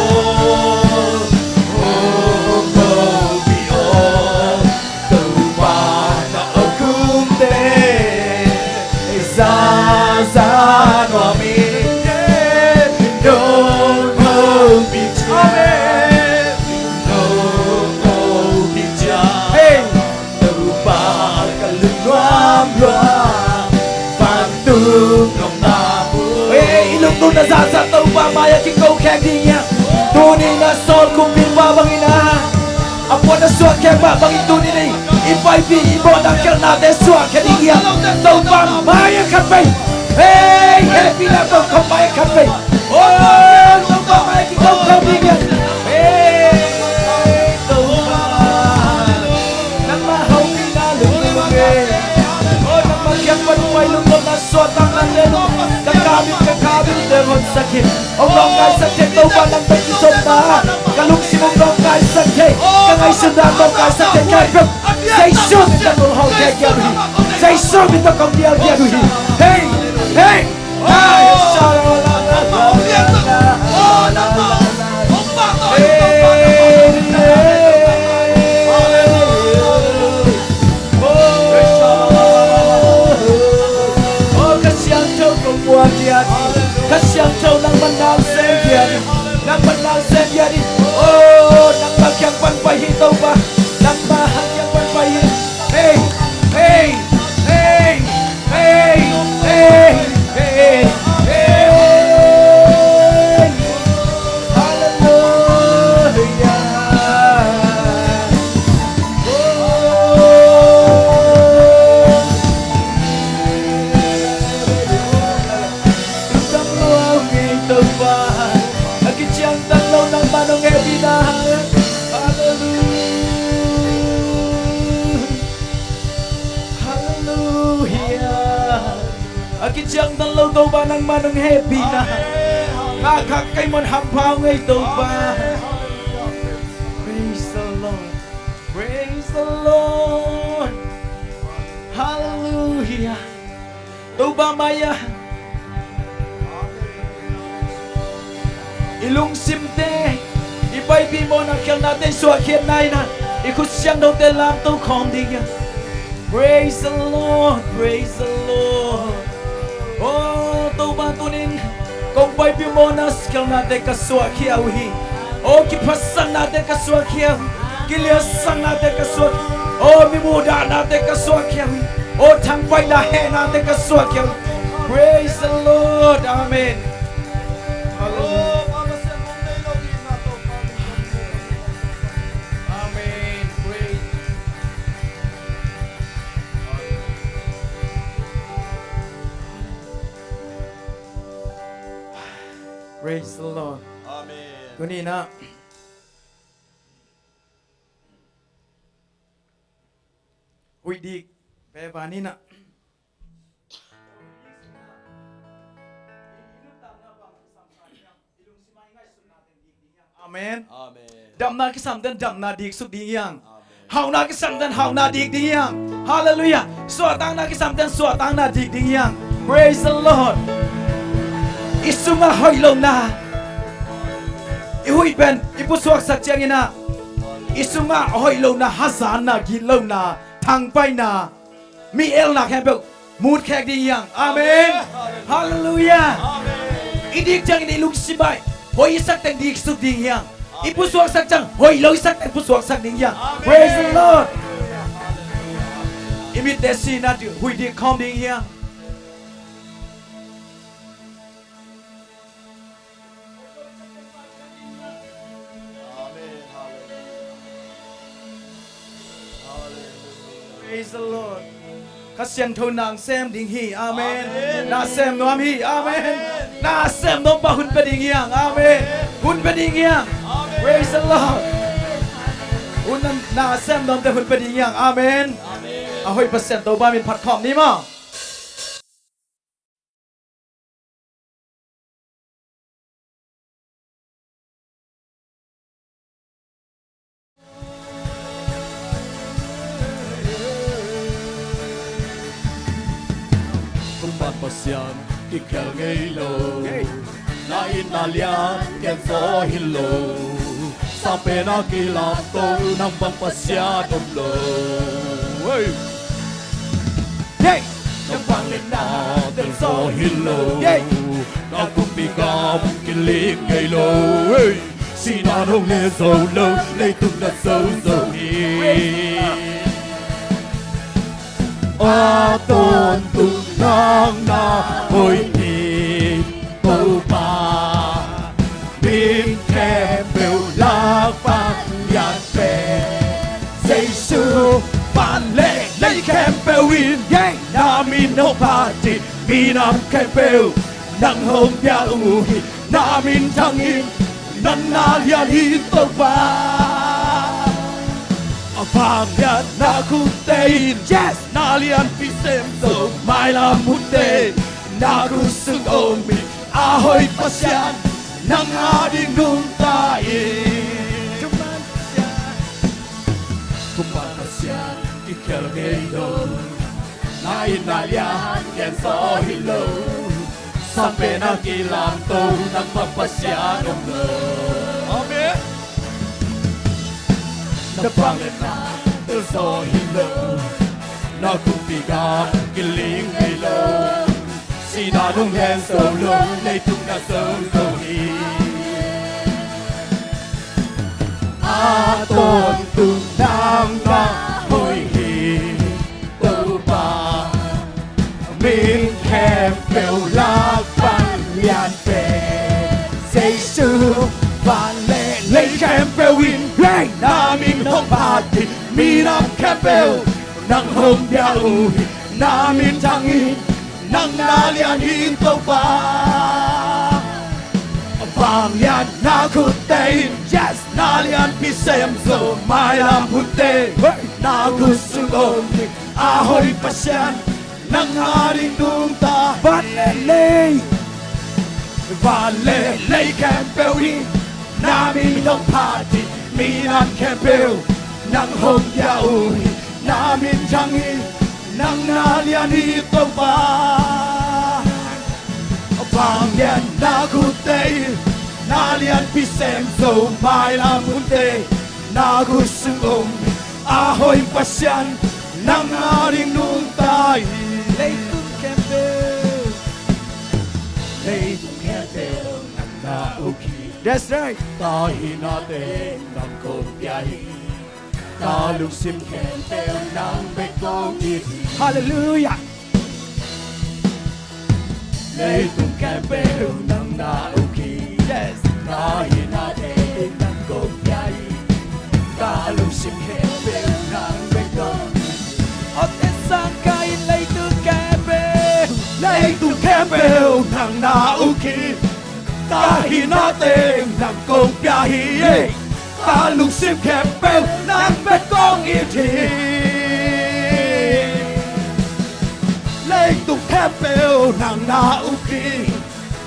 hong hopih aw. Topa na aw khumte za za nuam in nong hopih ciang, nong hopih ciang. Hey. Topa ka lungnuam lua, vantung nong na pu. Hey, i lungdamna zahzah Topa mai-ah kiko khek ding hiam? Tuni na sawt kumpipa bangin a, a puan a suahkhia mah bangin tuni na i paipih i mawhna khialhnate suahkhia ding hiam? Topa mai-ah khatvei. Hey, hehpihna tawh khawm mai-ah khatvei. Oh, Topa mai-ah kiko khawm ding hiam? Hey, Topa. Nangmah hopihna lungdam e. Oh, nangmah kiang pan pai lungdamna suahtaknate, ka kap in, ka kap in, teng honsak hi. Hong nawngkaisak thei Topa nang bek i zomna. Ka lungsim hong nawngkaisak thei, ka ngaihsutna nawngkaisak thei, ka peuh Jesu min tawh kong hawlkhia giat uh hi. Jesu min tawh kong dial giat uh hi. Hey, hey. Oh, Kha Siangtho kong muak giat hi. Kha Siangtho nangmah nau sem giat hi. Nangmah nau sem giat hi. Oh, nangmah kiang pan pai hi Topa. Nangmah kiang pan pai hi. Hey, hey, hey, hey. Hey, hey, hey, hey, hey. Hallelujah. Oh. Tungtang lua ngei Topa, a kiciangtan lo nangmah nong hehpihna. Hallelujah. Hallelujah. A kiciangtan lo Topa nangmah nong hehpihna. Ngah khak kei mawk hampha ngei Topa. Praise the Lord. Praise the Lord. Hallelujah. Topa mai-ah i lungsimte, i paipih mawhna khialhnate suahkhiatna in a, i khut siangthote lamto khawm ding hiam? Praise the Lord, praise the Lord. Oh, Topa tunin kong paipih mawhna khialhnate ka suahkhia uh hi. Oh, kiphatsaknate ka suahkhia uh hi. Kiliatsaknate ka suahkhia uh hi. Oh, mi muhdahnate ka suahkhia uh hi. O thangpaihna hehnate ka suahkhia. Praise the Lord. Amen. Hallelujah. Amen. Praise. Praise the Lord. Amen. Tuni-in ah huih dik pe van in ah. Amen. Amen. Damna kisam ten damna dik suk ding hi hang. Amen. Hauhna kisam ten hauhna dik ding hi hang. Hallelujah. Suahtakna kisam ten suahtakna dik ding hi hang. Praise the Lord. I sungah hoih lohna i huih pen i pusuaksak ciangin ah, i sungah hoih lohna, hazatna, gitlohna, thangpaihna, mi elna khempeuh mut khek ding hi hang. Amen. Hallelujah. Amen. I dik ciangin i lungsim ah hoih i sak teng dik suk ding hi hang. I pusuaksak ciang hoih lo i sak teng pusuaksak ding hi hang. Amen. Praise the Lord. I mitte sihna huih dik khawm ding hi hang. Amen. Hallelujah. Hallelujah. Praise the Lord. Kha Siangtho na sem ding hi. Amen. Amen. Na sem nuam hi. Amen. Amen. Na sem nuam pa hun pe ding hi hang. Amen. Amen. Hun pe ding hi hang. Amen. Praise the Lord. Hun na, na sem nuam te hun pe ding hi hang. Amen. Amen. A hoih Pasian Topa min phat khawm ni maw. Kong pan Pasian kikhial ngei lo. Hey. Na it na lian gen zaw hi lo. Sang pen a kilamto nang bang Pasian om lo. Hey. Hey. Nang vangliatna tel zaw hi lo. Hey. Na kumpi gam kiling ngei lo. Hey. Sihna hong le zo lo, leitung na zo zo hi. A tawntung nang na hoih hi. Topa, min khempeuh lak pan lian pen Jesu. Van le lei khempeuh in, yeah, na min hong phat hi. Minam khempeuh nang hong piak uh hi. Na min thang in, nang na lian hi Topa. A vangliatna khutte in, yes, na lianpi sem zo. Mailam hutte na khut sung om hi. A hoih Pasian, nang ading nungta in. Kong pan Pasian kikhial ngei lo. Na it na lian gen zaw hi lo. Sang pen a kilamto nang bang Pasian om lo. Amen. Na vangliatna tel zaw hi lo. Na kumpi gam kiling ngei lo. Sihna hong le zo lo, leitung na zo zo hi. A tawntung nang na hoih hi. Topa, min khempeuh lak pan lian pen Jesu. Van le lei khempeuh in, hey, na min hong phat hi. Minam khempeuh nang hong piak uh hi. Na min thang in, nang na lian hi Topa. Vangliatna khutte in, yes, na lianpi sem zo. Mailam hutte, hey, na khut sung om hi. A hoih Pasian, nang ading nungta. Van le lei, van le lei khempeuh in, na min hong phat hi. Minam khempeuh nang hong piak uh hi. Na min thang in, nang na lian hi Topa. Vangliatna khutte in, na lianpi sem zo. Mailam hutte na khut sung om hi. A hoih Pasian, nang ading nungta hi. Leitung khempeuh, leitung khempeuh nang na uk hi. That's right. Tahinate nang kong pia hi. Ka lungsim khempeuh nang bek kong it hi. Halleluiah. Leitung khempeuh nang na uk hi. Yes. Ka hinate nang kong pia hi. Ka lungsim khempeuh nang bek kong it hi. Aw, te sang ka in leitung khempeuh. Leitung khempeuh nang na uk hi. Ka hinate nang kong pia hi. Ka lungsim khempeuh nang bek kong it hi. Leitung khempeuh nang na uk hi.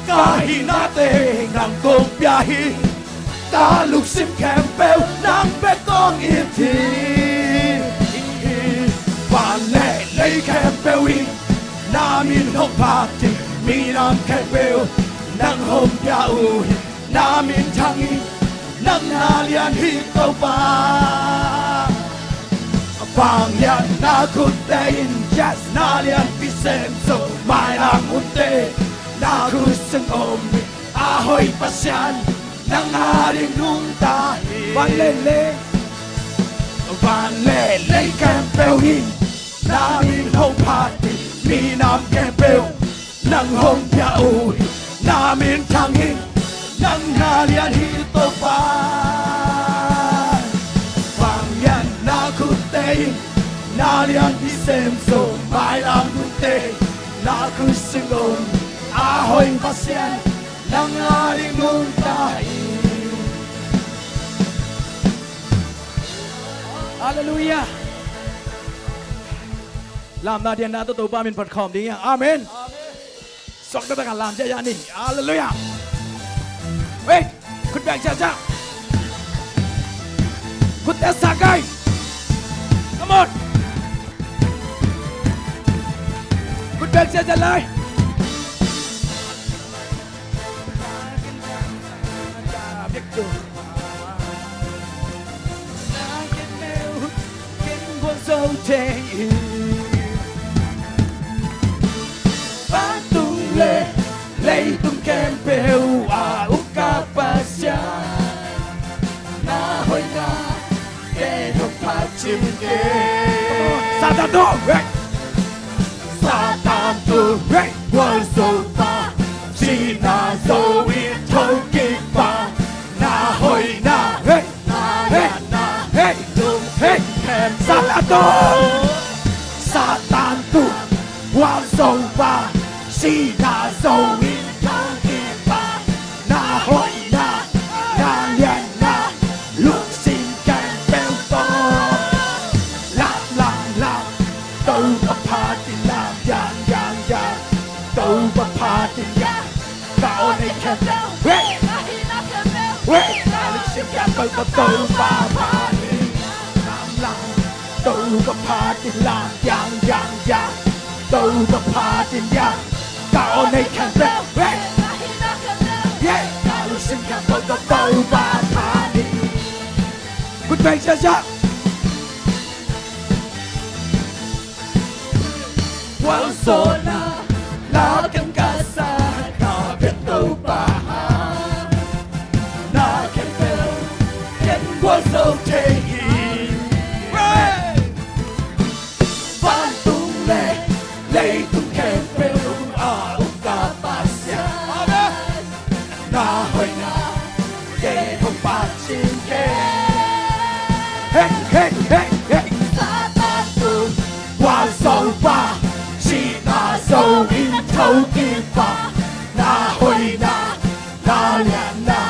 Ka hinate nang kong pia hi. Ka lungsim khempeuh nang bek kong it hi. Van le lei khempeuh in na min hong phat hi. Minam khempeuh nang hong pia uh hi. Na min thang hi. Nang na lian hi Topa. Vangliatna khutte in, yes, na lianpi sem zo. Mailam hunte na khut sung om hi. A hoi Pasian, nang a ding nungta hi. Van le lei, van le lei khempeuh in na min hong phat hi. Minam khempeuh nang hong pia uh hi. Na min thang hi. Nang na lian hi Topa. Vangliatna khutte in na lianpi sem zo. Mailam hunte na khut sung om hi. A hoi Pasian, nang a ding nungta hi. Halleluiah. Lamna dianna tawh Topa min phat khawm ding hi hang. Amen. Suakta takin lam ciahciah ni. Halleluiah. Wait. Khut beng ciahciah. Khutte sang ka in. Come on. Khut beng ciahciah lai. Vantung le leitung khempeuh a uk ka Pasian, na hoihna te hong phat cing kei. Satan tu, hey! Satan tu, hey! Gualzo pa, sihna zo in thokik pa, na hoihna, hey, na, hey, lianna, hey, lungsim, hey, khempeuh. Satan tu, Satan tu, gualzo pa, sihna zo in thokik pa, na hoihna, na lianna, lungsim khempeuh tawh. Lam, lam, lam. Topa phat in lam, yang, yang, yang. Topa phat in lam. Ka aw nei khempeuh. Hey! Hey! Ka lungsim khempeuh tawh Topa phat in lam, lam. Topa phat in lam, yang, yang, yang. Topa phat in lam. Ka aw nei khempeuh. Hey! Hey! Ka lungsim khempeuh tawh Topa phat in. Khut beng ciahciah. Gualzawhna la kem ka sa, ka biak Topa. Na khempeuh ken gualzo thei hi. Vantung le leitung khempeuh a uk ka Pasian. Amen. Na hoihna te hong phat cing kei. Hey, hey, hey, hey. Satan tu, gualzo pa, sihna zo in thokik pa, na hoihna, na lianna,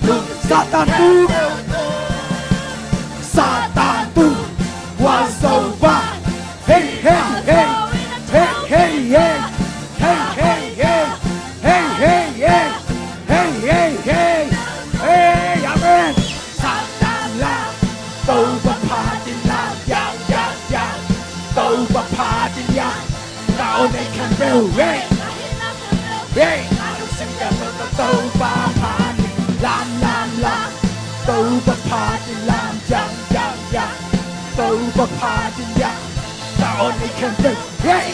lungsim Satan tu, khempeuh tawh. Satan tu, gualzo pa. Hey, hey, hey. Hey, hey, hey. Hey, hey, hey. Hey, hey, hey. Hey, hey, hey. Hey, amen. Satan lam, Topa phat in lam, yang, yang, yang. Topa phat in yang. Ka aw nei khempeuh, hey. Hey, ka lungsim khempeuh tawh Topa phat in lam, lam, lam. Topa phat in lam, yang, yang, yang. Topa phat in yang. Ka aw nei khempeuh, hey.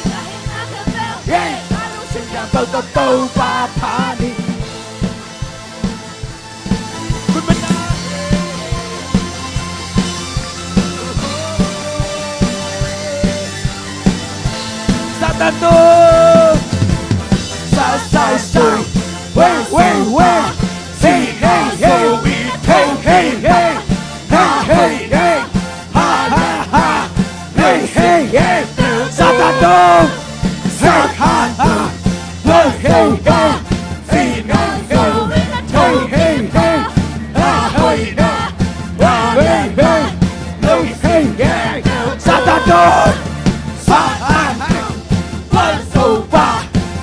Hey, ka lungsim khempeuh tawh Topa phat in. Khut beng ciah. Sa, sa, sa. Wei, wei, wei. Hey, hey, hey. Hey, hey, hey. Hey, hey, hey. Ha, ha, ha. Hey, hey, hey. Sa, sa, sa. Hey, ha, ha. Hey, hey, hey. Hey, hey, hey. Hey, hey, hey. Ha, hey, hey. Hey, hey, hey. Hey, hey, hey. Sa, sa, sa. Sa, sa, sa. Val Topa,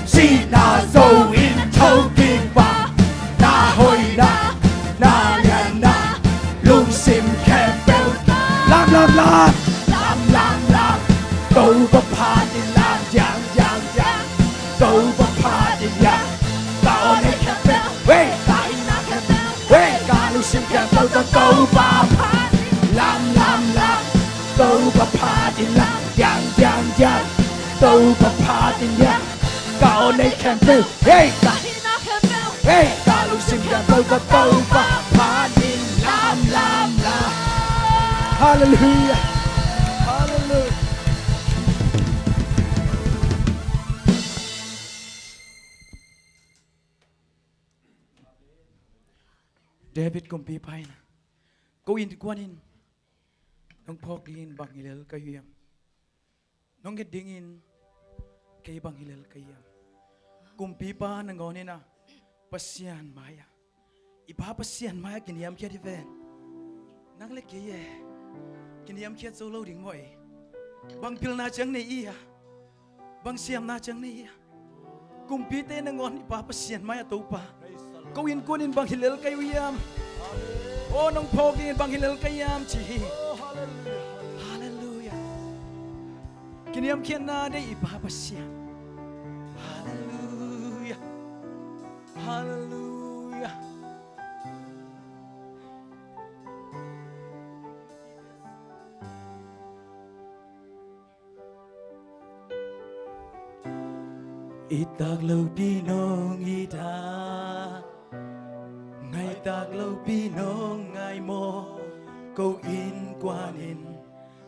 sihna zo in thokik pa, na hoihna, na lianna, lungsim khempeuh. Lam, lam, lam. Lam, lam, lam. Topa phat in lam, diang, diang, diang. Topa phat in lam. Ka aw nei khempeuh. Wei. Ka hihna khempeuh. Wei. Ka lungsim khempeuh tawh Topa phat in lam, lam, lam. Topa phat in lam, diang, diang, diang. Topa phat in lam. Ka aw nei khempeuh. Hey! Ka hihna khempeuh. Hey! Ka lungsim khempeuh tawh Topa phat in lam, lam, lam. Hallelujah. Hallelujah. David kumpipa in, ko innkuan in nong phawk dingin bang hi lel ka hiam? Nong et dingin kei bang hi lel ka hiam? Kumpipa nangawn in a, Pasian mai-ah, i Pa Pasian mai-ah kiniamkhiat hi ven. Nang le kei e, kiniamkhiat zo lo ding maw e? Bang pilna ciang nei i a, bang siamna ciang nei i a, kumpite nangawn i Pa Pasian mai-ah Topa, ko innkuan in bang hi lel ka hiam? Aw, nong phawk dingin bang hi lel ka hiam ci hi. Hallelujah. Kiniamkhiatna deih i Pa Pasian. Hallelujah. Hallelujah. I tak lopi nong it a, ngai tak lopi nong ngai maw, ko innkuan in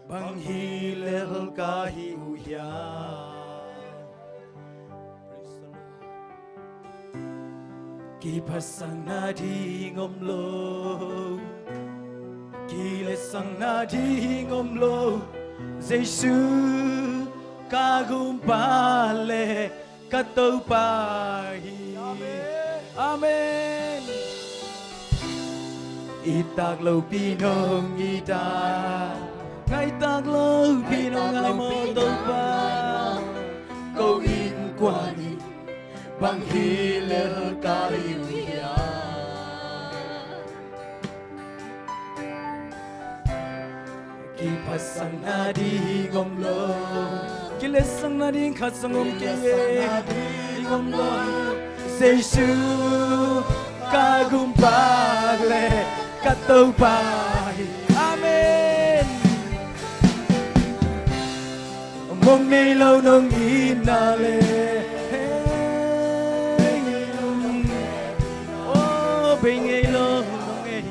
bang hi lel ka hi uh hiam? Kiphatsakna ding om lo, kiletsakna ding om lo, Jesu ka Gumpa le ka Topa hi. Amen. Amen. I tak lopi nong it a, ngai tak lopi nong ngai maw Topa, ko innkuan in bang hi lel ka hi uh hiam? Kiphatsakna ding om lo, kiletsakna ding khat zong om kei e. Kiletsakna ding om lo, Jesu ka Gumpa le ka Topa hi. Amen. Mong nei lo nong itna le, hei, ngei lo nong, oh, bei ngei lo nong ei.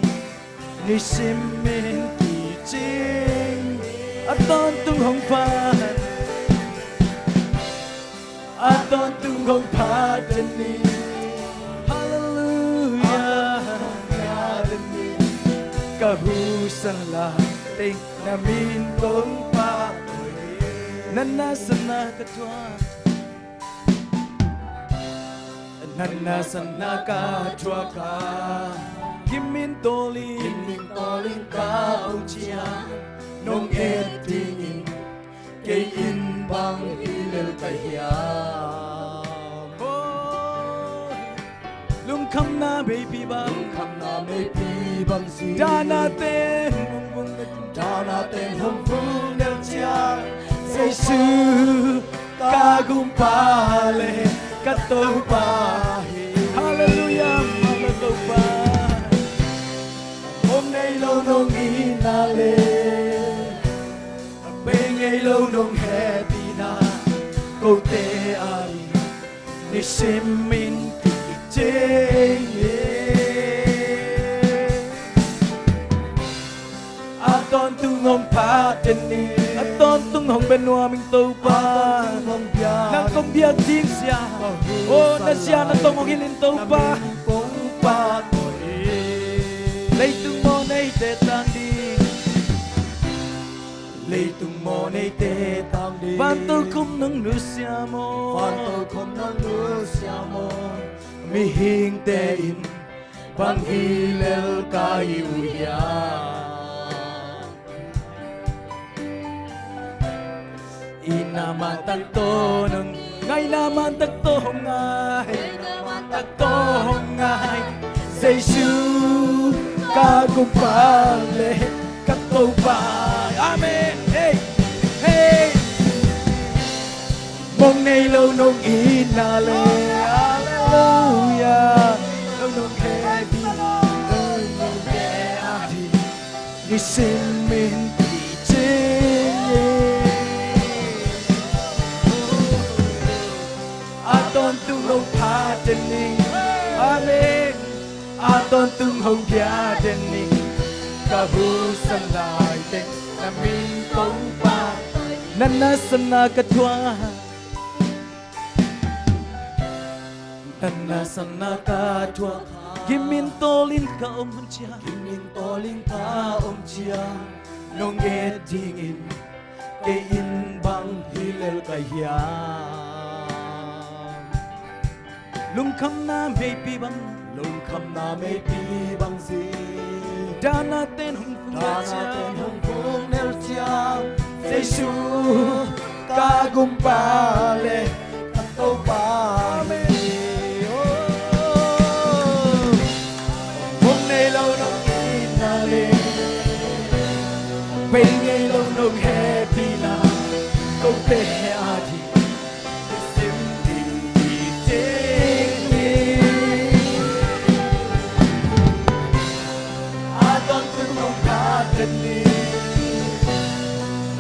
Nisim in kicing a tawntung hong pha, a tawntung hong pha den ni. Hallelujah. Ka husa la teng na min kong pha, na nasepna ka thuak. Na nasepna ka thuak a, gimmintawl in, gimmintawl in ka um ciang, nong et dingin kei in bang hi lel ka hiam? Oh, lungkhamna meipi bang, lungkhamna meipi bang si, dahna teng hong vung, dahna teng hong vung del ciang, Jesu ka Gumpa le ka Topa hi. Hallelujah, mawh ka Topa. Mong nei lo nong itna le, bei ngei lo nong hehpihna, kote a ding nisim in kicing hi. A tawntung hong pha den ni. A tawntung hong bia nuam ing Topa. A tawntung hong bia. Na kong biak ding sia. O na zia na tong hong hilh in Topa. Leitung mawh neite tang ding, leitung mawh neite tang ding. Vantokhom nong nusia maw? Vantokhom nong nusia maw? Mihingte in bang hi lel ka hi uh hiam? I na man tak tawh nong ngai, na man tak tawh hong ngai, na man tak tawh hong ngai. Jesu ka gumpa le ka Topa. Amen. Hey, hey. Mong nei lo nong itna le, halleluia, lo nong hehpihna, nong hehpihna a ding, nisim in picing in. A tawntung hong pha den ning. Amen. A tawntung hong pia den ning. Ka husa laiteng na min kong pha. Na nasepna ka thuak, na nasepna ka thuak. Gim in tawlin ka om ciang, gim in tawlin ka om ciang, nong et dingin kei in bang hi lel ka hiam? Lungkhamna meipi bang, lungkhamna meipi bang zing. Dahna ten hong vung, dahna ten hong vung nel ciang, Jesu ka gumpa le ka Topa. Amen. Mong nei lo nong itna le, bei ngei lo nong hehpihna, kote a ding nisim in picing in. A tawntung hong pha den ning.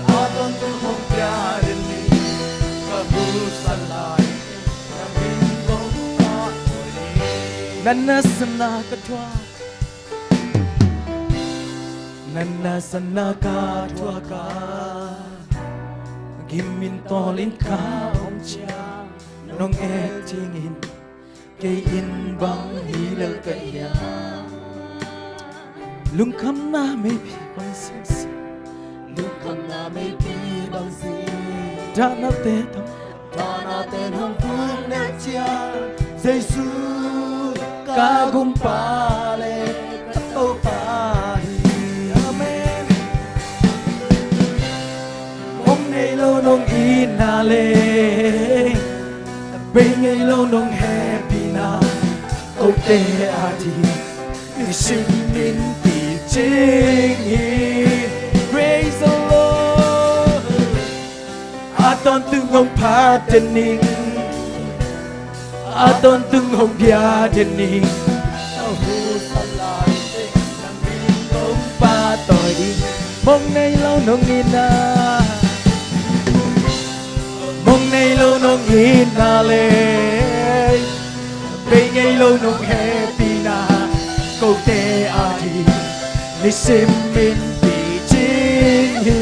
A tawntung hong pia den ning. Ka husa lai na min kong pha den ning. Na nasepna ka thuak, na nasepna ka thuak a, gim in tawlin ka om ciang, nong et dingin kei in bang hi lel ka hiam? Lungkhamna meipi bang zing. Lungkhamna meipi bang zing. Dahna ten hong, dahna ten hong vung nel ciang, Jesu ka gumpa le ka Topa hi. Amen. Mong nei lo nong itna le, bei ngei lo nong hehpihna, kote a ding nisim in picing in. Praise the Lord. A tawntung hong pha den ning. A tawntung hong pia den ning. Ka husa laiteng na min kong pha tawi ding. Mong nei lo nong itna, mong nei lo nong itna le, bei ngei lo nong hehpihna, kote a ding nisim in picing hi.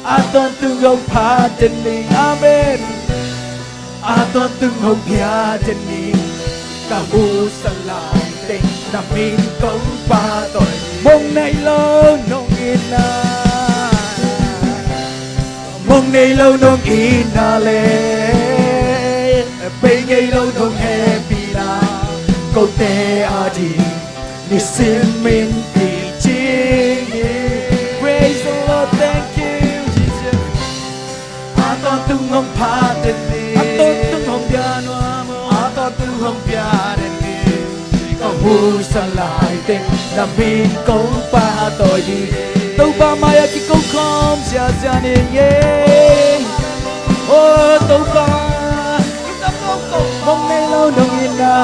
A tawntung hong pha den ning. Amen. A tawntung hong pia den ning. Ka husa laiteng na min kong pha tawi. Mong nei lo nong itna, mong nei lo nong itna le, bei ngei lo nong hehpihna, kote a ding nisim in picing hi. Praise the Lord. Thank you, Jesus. A tawntung hong pha den ning. A tawntung hong pia nuam aw. A tawntung hong pia den ning. Ka husa laiteng na min kong pha tawi ding. Topa mai-ah kiko khawm ziazia ni ei. O Topa, mong nei lo nong itna,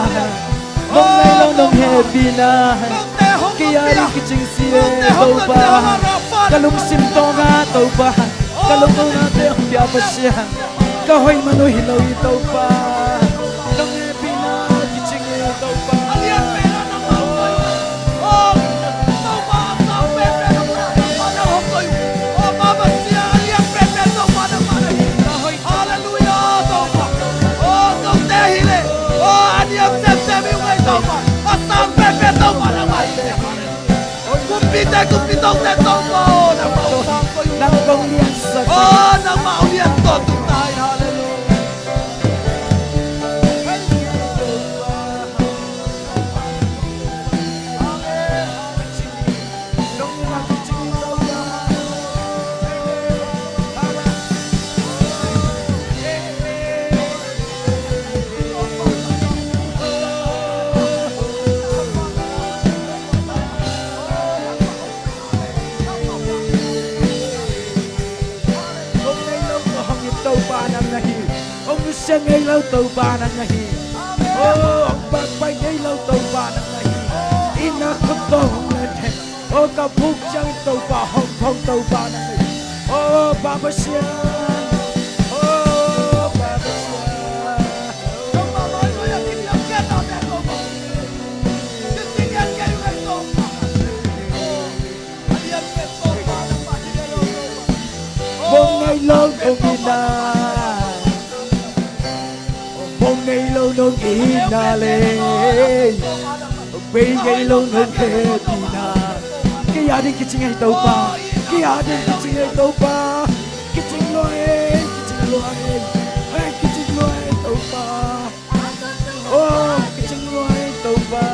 mong nei lo nong hehpihna, kei a ding kicing si e Topa. Ka lungsim tawngah Topa, ka lungsimnate hong pia Pasian, ka hoih man uh hi lo hi Topa. Nong hehpihna kicing hi Topa. Nang kong liansak. Aw, nangmah hong lian tawntung ta hi. Halleluiah. Hong ngei lo tawh hong it Topa nang na hi. Hong nusia ngei lo Topa nang na hi. Oh, hong pakpai ngei lo Topa nang na hi. Inn ah khut tawh hong len hen. Oh, ka vuk ciangin Topa hong phong Topa nang na hi. Oh, Pa Pasian. Oh, Pa Pasian. Mong ngei lo nong inn ah, mong ngei lo nong inn ah leng, bei ngei lo nong hehpihna. Kei a ding kicing ei Topa, kei a ding kicing ei Topa. Kicing lua ei, kicing lua ei, hei kicing lua ei Topa. Oh, kicing lua ei Topa.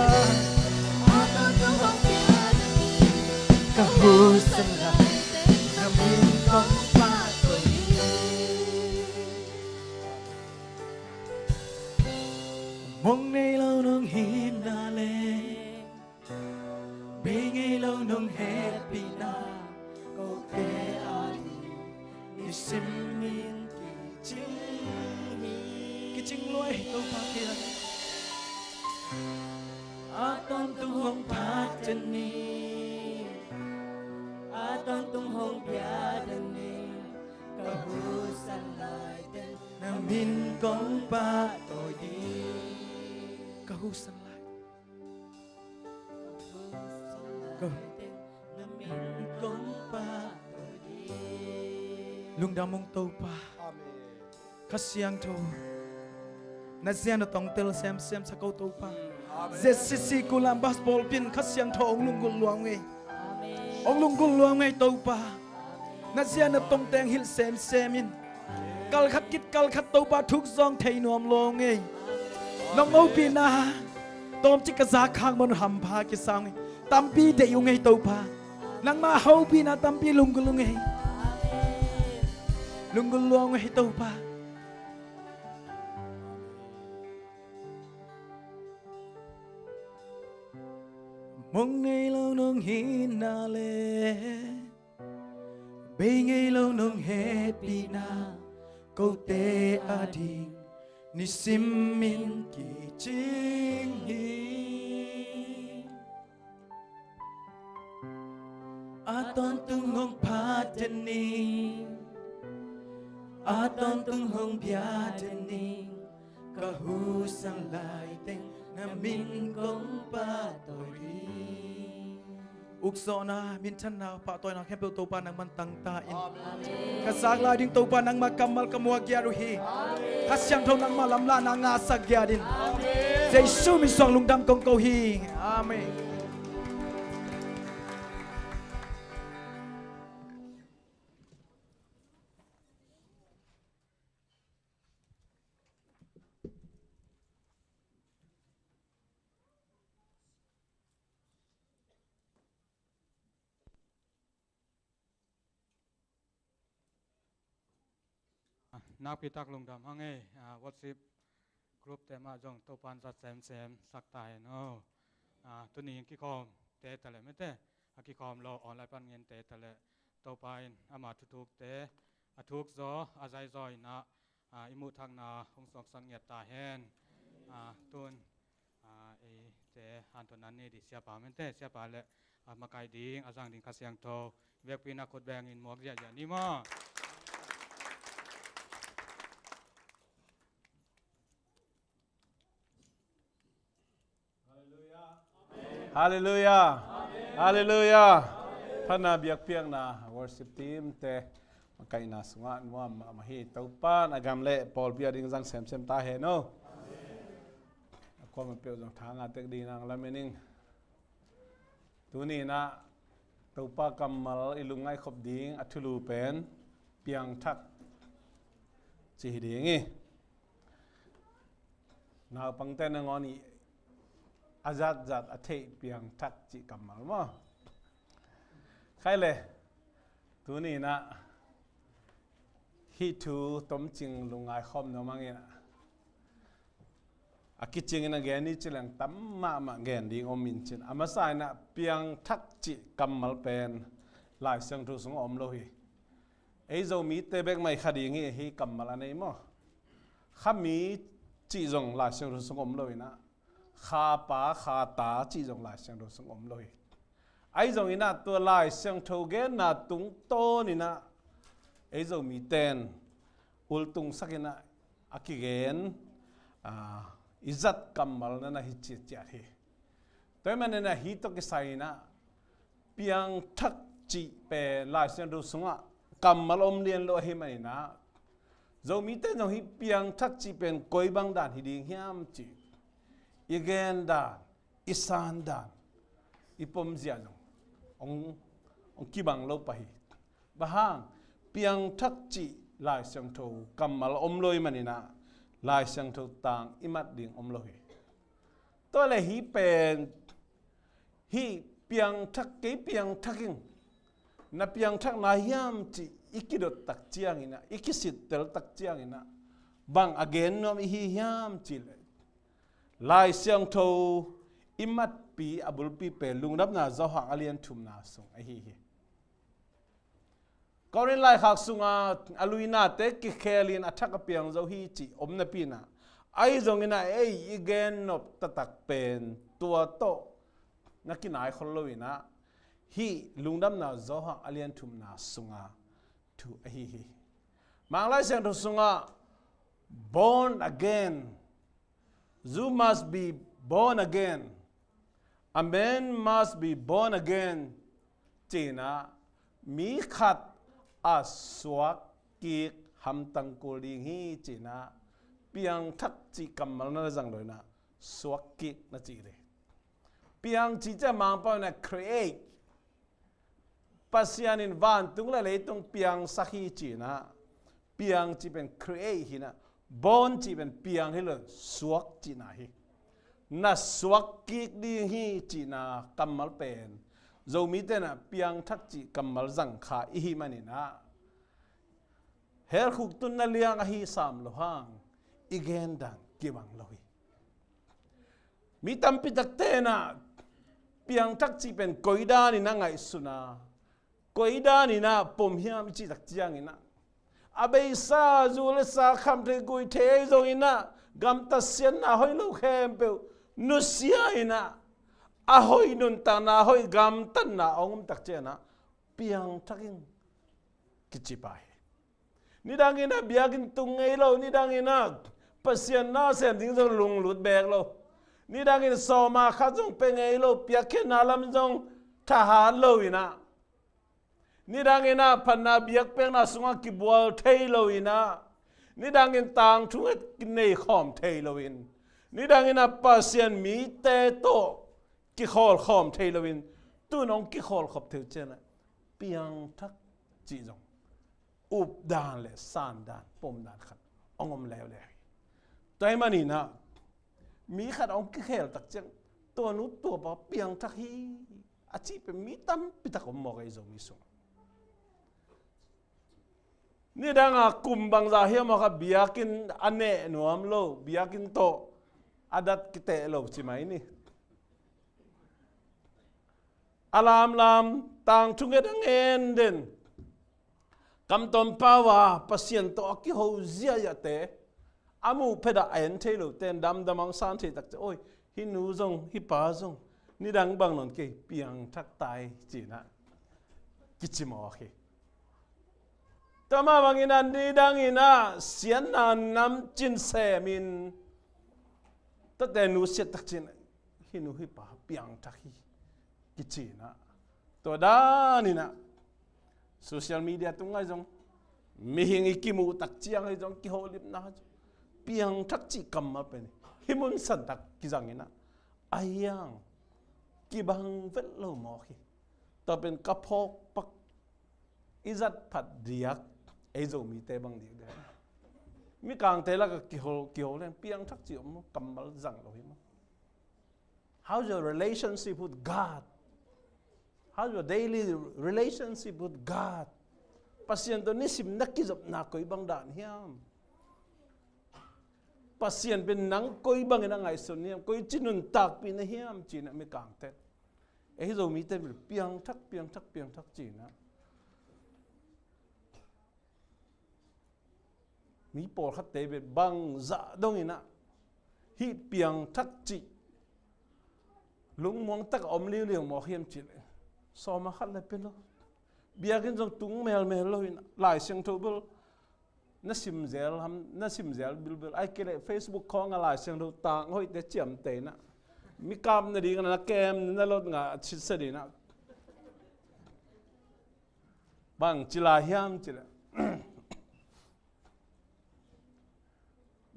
Ka husan lai teng na min kong pahtawi. Mong ngei lo nong inn ah leng, bei ngei lo nong hehpihna, kote a ding nisim in kicing hi. Kicing lua ei Topa kiang. A tawntung hong phat den ning, a tawntung hong bia den ning, ka husan lai teng na min kong pahtawi ding. Ka husan lai. Ka husan lai teng na min kong pahtawi ding. Lungdam ung Topa. Amen. Kha Siangtho, na zia na tongtel semsem sa ko Topa. Amen. Z C C Kulam Bas pawlpi in Kha Siangtho hong lunggulh lua ung ei. Amen. Hong lunggulh lua ung ei Topa. Na zia na tongteng hilh semsem in. Kalkhat kit kalkhat Topa thuk zawng thei nuam lua ung ei. Nong hopihna tawmcik ka za khak man hampha kisa ung ei. Tampi deih ung ei Topa. Nangma hopihna tampi lunggulh ung ei. Lunggulh lua ung ei Topa. Mong ngei lo nong inn ah leng, bei ngei lo nong hehpihna, kote a ding nisim in kicing hi. A tawntung hong phat den ning, a tawntung hong bia den ning, ka husan lai teng na min kong pahtawi ding. Ukzawhna, minthanna, pahtawina khempeuh Topa nangman tangta in. Amen. Ka zak lai ding Topa nangma kammal ka muak giat uh hi. Amen. Kha Siangtho nangma lamlahna ngahsak giat in. Amen. Jesu min suang lungdam kong ko hi. Amen. Nakpi tak lungdam hang ei, ah, worship group te mah zong Topa'n zat semsem sak ta hen aw. Ah, tuni in kikhawm te ta leh mete, a kikhawm lo online pan ngen te ta leh Topa in ama thuthuk te a thuk zaw, a zai zaw in ah, ah, i muh thakna hong suaksak ngiat ta hen. Ah, tun, ah, eite hanthotna nei ding siapa mente, siapa le a makaih ding, a zang ding Kha Siangtho vekpi in a khut beng in muak ziahziah ni maw. Halleluiah. Halleluiah. Phatna biakpiakna worship team te makaihna sungah nuam mahmah hi. Topa'n a gam le pawlpi a ding zang semsem ta hen aw. A kuamah peuh zong thangah tek ding nang lamen ing. Tuni in ah Topa kammal i lungngaih khop ding a thulu pen piangthak cih hi ding hi. Naupangte nangawn i a zatzat a theih piangthak cih kammal maw? Khai le, tuni inah hih thu tomcing lungngaih khawm nuam hang inah a kicingin a gen ni ci leng tam mahmah gen ding om in cin. A masa inah piangthak cih kammal pen Lai Siangtho sungah om lo hi. Ei Zomite bek mah i kha ding hi, hih kammal a nei maw? Khami cih zong Lai Siangtho sungah om lo inah, khapa khata cih zong Lai Siangtho sungah om lo hi. Ahi zong inah tua Lai Siangtho genna tungtawn inah ei Zomite in ultungsak inah a kigen, a, i zat kammal na na hi ciatciat hi. Tua ahih manin ah hih tawh kisai inah piangthak cih pen Lai Siangtho sungah kammal om lian lo ahih manin ah Zomite in zong hih piangthak cih pen koi bang dan hi ding hiam cih i gen dan, i san dan, i pomzia zong hong, hong kibang lo pah hi. Bang hang, piangthak cih Lai Siangtho kammal om lo ahih manin ah Lai Siangtho tang i mat ding om lo hi. Tua le hih pen, hih piangthak, kei piangthak ing, na piangthak na hiam cih i kidot tak ciang inah, i kisittel tak ciang inah, bang a gen nuam i hi hiam cih leh, Lai Siangtho i matpi a bulpi pen Lungdamna Johan a lian thumna sung ahi hi. Korin laikhak sunga a luinate kikhelin a thak a piang zo hi cih om napi inah, ahi zong inah ei i gen nop taktak pen tua tawh na kinai khol lo inah, hih Lungdamna Johan a lian thumna sunga thu ahi hi. Mang Lai Siangtho sungah born again, you must be born again, a man must be born again, ci inah mi khat a suak kik hamtang kul ding hi ci inah, piangthak cih kammal na na zang lo inah suak kik na ci ding. Piang cih ciang Mangpau inah create, Pasian in vantung le leitung piangsak hi ci inah, piang cih pen create hi inah, born cih pen piang hi lo, suak cihna hi. Na suak kik ding hi cihna kammal pen Zomite inah piangthak cih kammal zang kha i hih manin ah, helkhuk tunna liang ahi sam lo hang, i gen dan kibang lo hi. Mi tampi takte inah piangthak cih pen koi dan inah ngaihsun a, koi dan inah pom hiam i cih tak ciang inah, a beisa zu le sa kham thei, gui thei, ahi zong inah gamtat siatna hoih lo khempeuh nusia inah, a hoih nuntakna, a hoih gamtatna a hong om tak ciang inah piangthak ing kici pah hi. Nidang inah biakinn tung ngei lo, nidang inah Pasian na sem ding zong lunglut beek lo, nidang in sawma khat zong pia ngei lo, piakkhiatna lam zong thahat lo inah, nidang inah phatna biakpiakna sungah kibual thei lo inah, nidang in tangthu nget kinei khawm thei lo in, nidang inah Pasian mite tawh kikhawl khawm thei lo in, tun hong kikhawl khop thei uh ciang inah piangthak cih zong updan le sandan, pomdan khat hong om leuleu hi. Tua ahih manin ah mi khat hong kikhel tak ciang, tua nu tua pa piangthak hi a cih pen mi tampi tak om mawk ahi Zomi sung. Nidang a kum bangzah hiam mawk a biakinn a neh nuam lo, biakinn tawh a dat kiteh lo ci mai ni. A lamlam tangthu nget a ngen den, kamtawn pau a Pasian tawh a kiho ziahziahte, a muh phet ah a en thei lote in damdam a hong san thei tak ciang, oi, hih nu zong, hih pa zong nidang bang nawn kei, piangthak tai ci-in ah kici mawk hi. Tua mah bangin ah nidang in ah siatna namcin semin tuate nusiat tak ciangin, hih nu hih pa piangthak hi kici-in ah, tua danin ah social media tung ahi zong, mihing i kimuh tak ciang ahi zong, kiholimna ahi zong, piangthak cih kammal pen hih mun santak kizangin ah, a hiang kibang vet lo mawk hi. Tua pen ka phawk pak i zat phat diak, ei Zomite bang dik dek. Mikangte lakah kihol, kihol leng piangthak ci om maw, kammal zang lo hi maw. How's your relationship with God? How's your daily relationship with God? Pasian tawh nisim na kizopna koi bang dan hiam? Pasian pen nang koi bangin a ngaihsun hiam? Koi ci nuntakpih na hiam? Ci-in ah mikangte, ei Zomite piangthak, piangthak, piangthak ci-in ah. Mi pawlkhatte bel bangzah dongin ah hih piangthak cih lungmuang tak a om liuliu mawk hiam cih leh, sawma khat le pia lo. Biakinn zong tung melmel lo in ah, Lai Siangtho bel na simzel ham, na simzel bilbil, ahih kei leh Facebook khawng ah Lai Siangtho tang hoihte ciamteh in ah, mi kap nading a na kem na lot ngah a citsa ding ah. Bang ci lai hiam cih leh,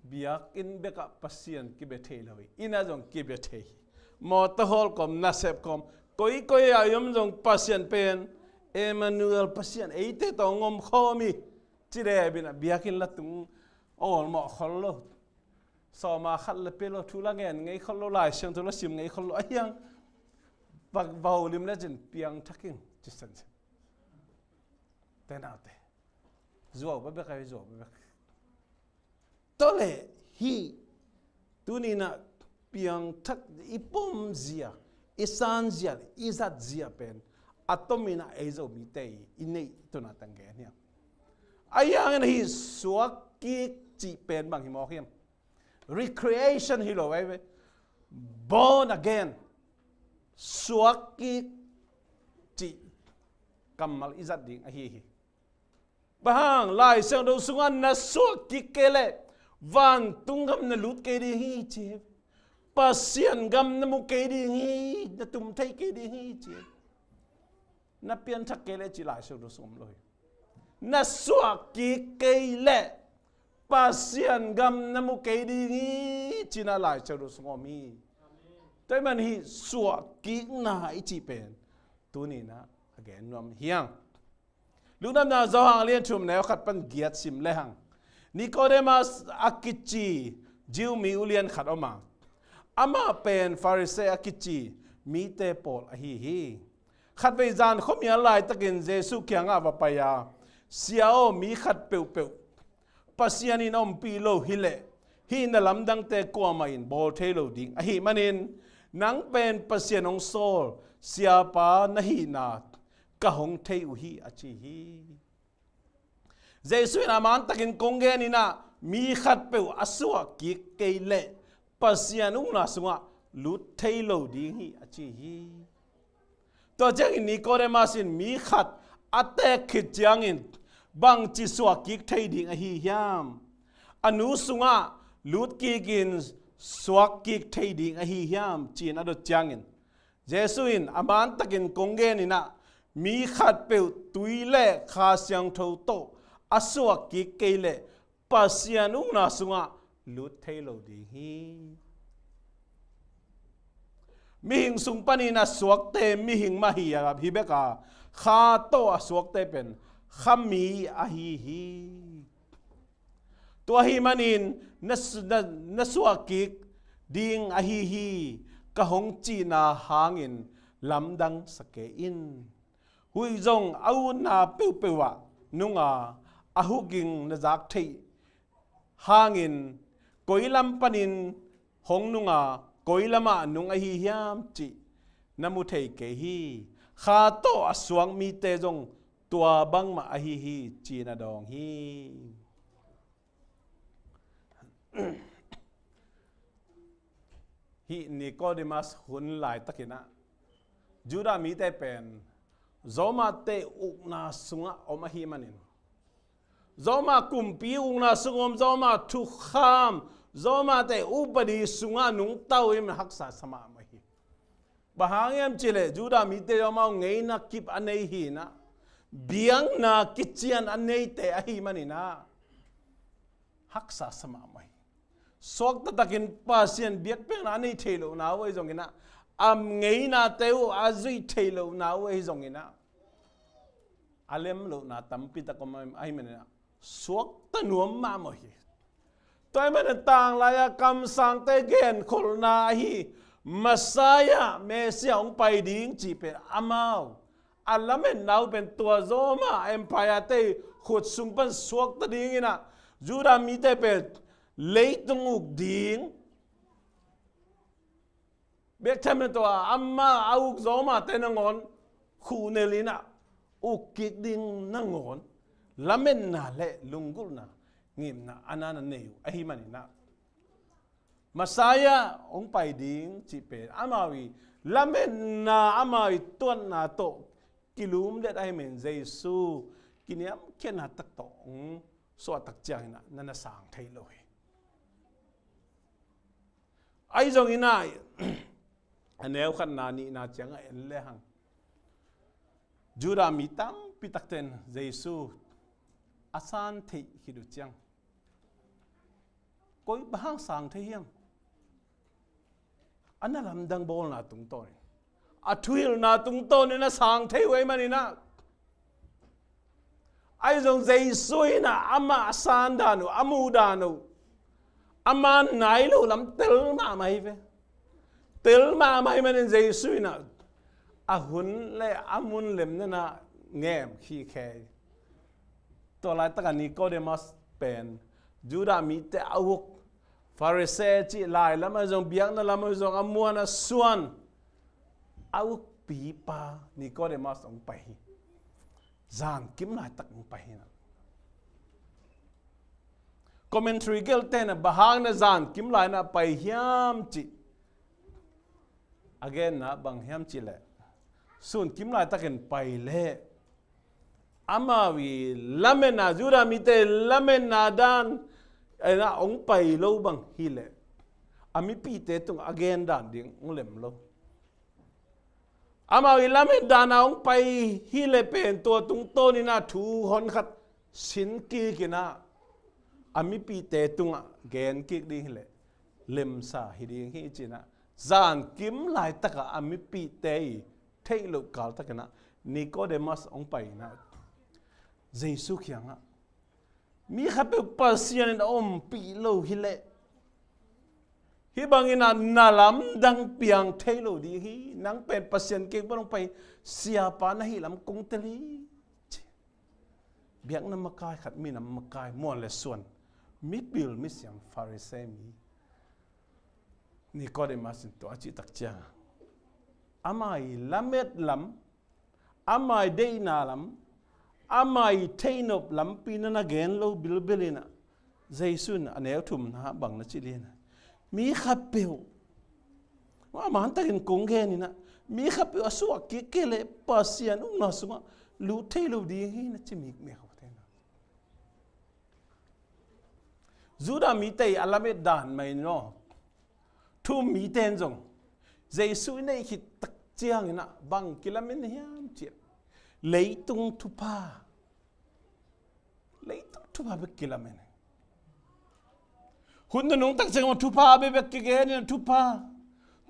biakinn bekah Pasian kibia thei lo hi. Inn ah zong kibia thei hi. Mawtaw hawl kawm, nasep kawm, koikoi ah i om zong Pasian pen Emmanuel, Pasian eite tawh hong om khawm hi. Ci dep in ah biakinn la tung awlmawh khol lo. Sawma khat la pia lo, thu la ngen ngei khol lo, Lai Siangtho la sim ngei khol lo. Ahi hang va, va holim lecin piangthak ing ci sensen. Te naute, zuau bekbek ahi, zuau bekbek. Tua leh hih tuni-in ah piangthak i pom zia, i san zia, i zat zia pen a tomin ah ei Zomite i neih tuna tang gen hiam? Ahi hangin hih suak kik cih pen bang hi mawk hiam? Recreation hi lo veve. Born again. Suak kik cih kammal i zat ding ahi hi. Bang hang? Lai Siangtho sungah na suak kik kei leh vantung gam na lut kei ding hi ci hi. Pasian gam na mu kei ding hi, na tum thei kei ding hi ci hi. Na pianthak kei leh ci Lai Siangtho sung om lo hi. Na suak kik kei leh Pasian gam na mu kei ding hi ci-in ah Lai Siangtho sung om hi. Tua ahih manin hih suak kikna i cih pen tuni-in ah a gen nuam hi hang. Lungdamna Johan a lian thum, neu khat pan giat sim lehang, Nicodemus a kici Jew mi ulian khat om a, amah pen Pharisee a kici mite pawl ahi hi. Khatvei zan khuamial laitakin Jesuh kiangah va pai a, "Sia aw, mi khat peuhpeuh Pasian in a ompih lo hi leh, hih na lamdangte kuamah in bawl thei lo ding ahih manin, nang pen Pasian hong sawl Siapa na hihna ka hong thei uh hi," a ci hi. Jesuh in a mantakin kong gen in ah, mi khatpeuh a suah kik kei leh Pasian ukna sungah lut thei lo ding hi, a ci hi. Tua ciangin Nicodemus in mi khat a teek khit ciangin bangci suah kik thei ding ahi hiam? A nu sungah lut kikin suak kik thei ding ahi hiam? Ci-in a dot ciangin Jesuh in a mantakin kong gen in ah, mi khatpeuh tui le Kha Siangtho tawh a suah kik kei leh Pasian ukna sungah lut thei lo ding hi. Mihing sung panin a suakte mihing mah hi a, hi bek a, Kha tawh a suakte pen Khami ahi hi. Tua ahih manin na su-, na, na suah kik ding ahi hi, ka hong cihna hangin lamdang sa kei in. Huih zong a utna peuhpeuh ah nung a, a huk ging na zak theih hangin, koi lam panin hong nung a, koi lamah nung ahi hiam cih na mu thei kei hi. Kha tawh a suak mite zong tua bangmah ahi hi, ci-in a dawng hi. Hih Nicodemus hun laitakin ah, Judah mite pen Romate ukna sungah om ahih manin, Roma kumpi ukna sung om, Roma thukham, Romate upadi sungah nungta uh ahih manin haksa sa mahmah hi. Bang hang hiam cih leh Judah mite zong amau ngeina kip a nei hi in ah, biakna kician a neite ahih manin ah, haksa sa mahmah hi. Suak taktakin Pasian biakpiakna a nei thei lohna uh ahi zongin ah, a ngeina te uh a zuih theih lohna uh ahi zongin ah, a lem lohna tampi tak om ahi manin ah, suakta nuam mahmah hi. Tua ahih manin tanglai-a kamsangte genkholhna ahi Messiah, Messiah hong pai ding cih pen amau a lametna uh pen tua zaw mah, empire-te khut sung pan suakta dingin ah, Judah mite pen leitung uk ding, bek tham in tua amah a uk zaw mahte nangawn khuhnel in ah, uk kik ding nangawn lametna le lunggulhna, ngimna a na na nei uh ahi manin ah, Messiah hong pai ding cih pen amau i lametna, amau i tuatna tawh kilumlet ahi manin Jesu kiniamkhiatna tak tawh hong suahtak ciangin ah na na sang thei lo hi. Ahi zongin ah, a neu khatna nihna ciangah en lehang, Judah mi tampi takte in Jesu a san theih khit uh ciang, koi bang hang sang thei hiam? A na lamdang bawlna tungtawnin, a thuhilhna tungtawnin a sang thei uh ahi manin ah, ahi zong Jesu in ah amah a san dan uh, a muh dan uh, a man nai loh lam tel mahmah hi ve. Tel mahmah hi manin Jesu in ah a hun le a mun lemna in ah ngemkhia hi. Tua laitak ah Nicodemus pen Judah mite a uk, Pharisee cih lai lamah zong, biakna lamah zong a muan a suan a ukpipa Nicodemus hong pai hi. Zankim laitak hong pai hi na. Commentary gelhte in ah bang hang na zankim lai in ah pai hiam cih a genna bang hiam cih leh, sunkim laitakin pai leh amau i lametna, Judah mite lametna dan in ah hong pai lo bang hi leh, a mipihte tungah a gen dan ding hong lem lo. Amau i lamet dan a hong pai hi leh pen tua tungtawnin ah thu honkhat sin kik in ah, a mipihte tungah gen kik ding hi leh lemsa hi ding hi ci-in ah, zankim laitak ah a mipihte i theih loh kaltakin ah Nicodemus hong pai in ah, Jesu kiangah, mi khatpeuh Pasian in a ompih lo hi leh, hih bangin ah na lamdang piang thei lo ding hi. Nang pen Pasian kiang pan hong pai Siapa na hih lam kong tel hi, ci. Biakna makai khat, minam makai, muan le suan, mipil misiam, Pharisee mi Nicodemus in tua a cih tak ciangin, ama i lamet lam, ama i deihna lam, ama i theihnop lampi na na gen lo bilbel in ah, Jesu in a neu thumna bang na ci lian a, mi khatpeuh, a mantakin kong gen in ah, mi khatpeuh a suah kik kei leh Pasian ukna sungah lut thei lo ding hi na ci mikmek uh te na. Judah mite i a lamet dan mah in aw, thu-um mite in zong Jesu i neih khit tak ciangin ah bang kilamen hiam cih leh, leitung thupha, leitung thupha bek kilamen. Hun nunung tak ciang mah thupha bekbek kigen in ah, thupha.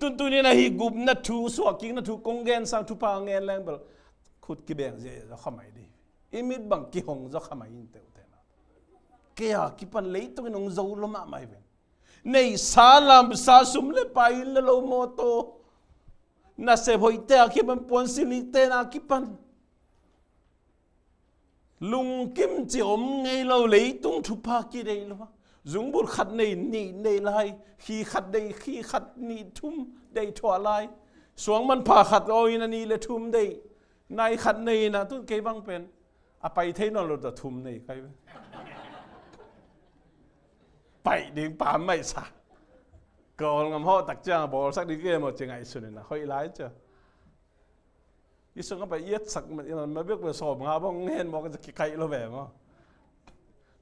Tuntun in ah hih gupna thu, suahkikna thu kong gen sang thupha ngen leng bel khut kibeng ziahziah zaw kha mai ding. I mit bang kihong zaw kha mai in teh uh te na. Kei a kipan leitung in hong zo lua mahmah hi ven. Neihsa lamsa, sum le pai, inn le lo, mawtaw, nasep hoihte a kipan, puansilh nihte na kipan lungkim cih om ngei lo, leitung thupha kideih lua. Zungbulh khat nei, nih deih lai, khi khat deih, khi khat, nih, thum deih thuah lai. Suang manpha khat aw in ah nih le thum deih, nai khat nei in ah, tun kei bang pen a pai thei nawn lo ta, thum nei kai ve. Paih ding pammaih sa. Ka Kawlngam hawh tak ciang a bawlsak ding kei maw ci ngaihsun in ah, hoih lai cia. I sungah pai i etsak ma, ma bek bek sawm nga bang ngen maw ka ci, kikaih lo ve maw.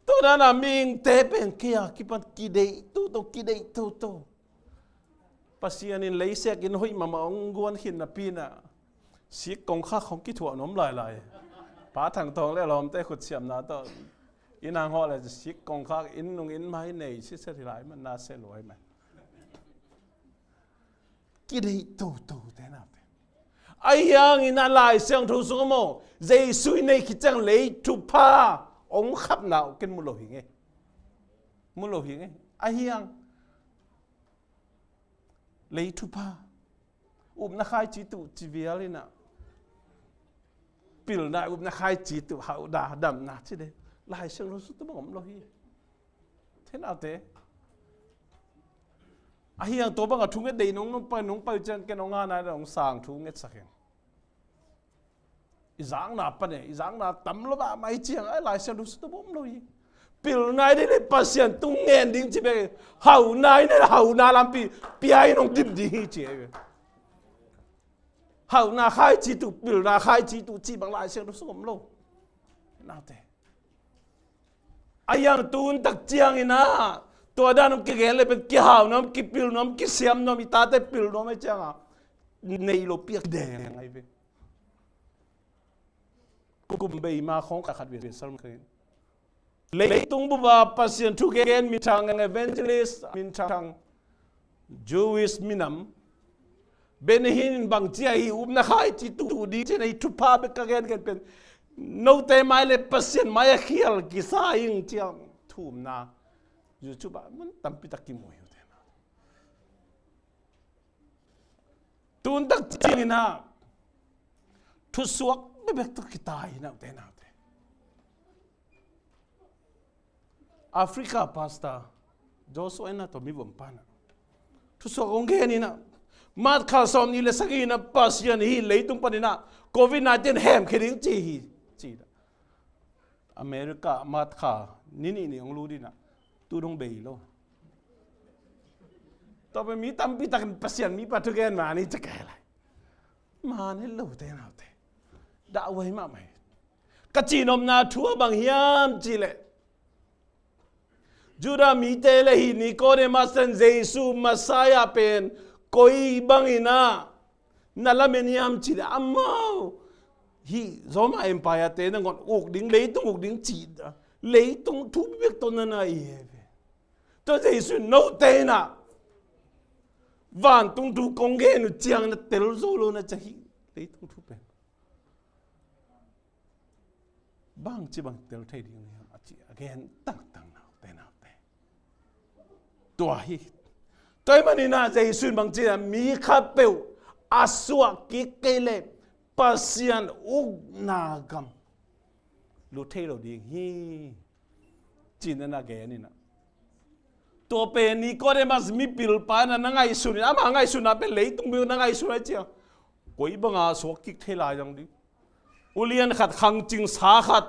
Tuna na mihingte pen kei a kipan kideih toto, kideih toto. Pasian in leiset inn hoih mahmah hong guan khin napi in ah, sik kongkhak hong kithuah nuam lailai. Pa Thang Thawng le lawmte khutsiamna tawh inn hang hawh le sik kongkhak, inn nung inn mai nei siset hi lai man, na se luai man. kideih toto te naute. Ahi hangin a Lai Siangtho sung ah maw, Jesu i neih khit ciang lei thupha hong khapna uh ken mu lo hi ngei. Mu lo hi ngei. Ahi hang lei thupha, upna khaici tuh ci vial inah, pilna, upna khaici tuh, hauhna, damna ci de, Lai Siangtho sung tawh bang om lo hi. Te naute, ahi hang tua bangah thunget deih nong, nong pai, nong pai uh ciang ken hong a nai nong sang thungetsak hen. I zakna pan e, i zakna tam lo mahmah hi ciang, ai, Lai Siangtho sung tawh bang om lo hi. Pilna i deih leh Pasian tung ngen ding ci bek, hauhna i neih leh hauhna lampi pia in hong dim ding hi ci hi. Hauhna khaici tuh, pilna khaici tuh cih bang Lai Siangtho sung om lo. Naute, a yang tun tak ciangin ah, tua dan hong kigen leh pen kihau nuam, kipil nuam, kisiam nuam, i tate pil nuam hi ciang ah, nei lo piak deng ahi ve. Kum bei ma khawng khat khat ve, ve sal ma kha in. Leitung bup ah Pasian thugen minthang, evangelist minthang, Jewish minam, Benny Hinn in bangci a hi, upna khaici tuh ding ci-in a hi, thupha bek ka gengen pen, note mai leh Pasian mai ah khial kisa ing ci-a thumna YouTube ah mun tampi tak kimu hi uh te na. Tun tak ciangin ah thusuak bekbek tawh kitai hi naute, naute. Africa pastor Joshua in ah tua mi vom pan ah thusuak hong gen in ah, March kha sawmnih leh sagih in ah Pasian hi leitung panin ah Covid nineteen hemkhia ding ci hi, ci in ah. America March kha ni nih ni hong lut in ah, tu dong bei lo. Tua pen mi tampi takin Pasian mipa thugen man hi ci kei lai. Man hi lo te naute. Dah huai mahmah hi. Ka cihnopna thu ah bang hiam cih leh, Judah mite leh hih Nicodemus ten Jesu Messiah pen koi bangin ah na lamen hiam cih leh, amau hih Roma Empire te nangawn uk ding, leitung uk ding cih, leitung thu bek tawh na na hi hi ve. Tua Jesu in note in ah vantung thu kong gen uh ciang na tel zo lo na ci hi, leitung thu pen. Bangci bang tel thei ding hiam a ci a gen tangtang naute, naute. Tua hi. Tua ahih manin ah Jesu in bangci a, mi khatpeuh a suah kik kei leh Pasian ukna gam lut thei lo ding hi, ci-in ah na gen in ah. Tua pen Nicodemus mipilpa in ah na ngaihsun in, ama ngaihsunna pen leitung mi na ngaihsun a hi ciang, koi banga suak kik thei lai zang ding. Ulian khat, khangcing sa khat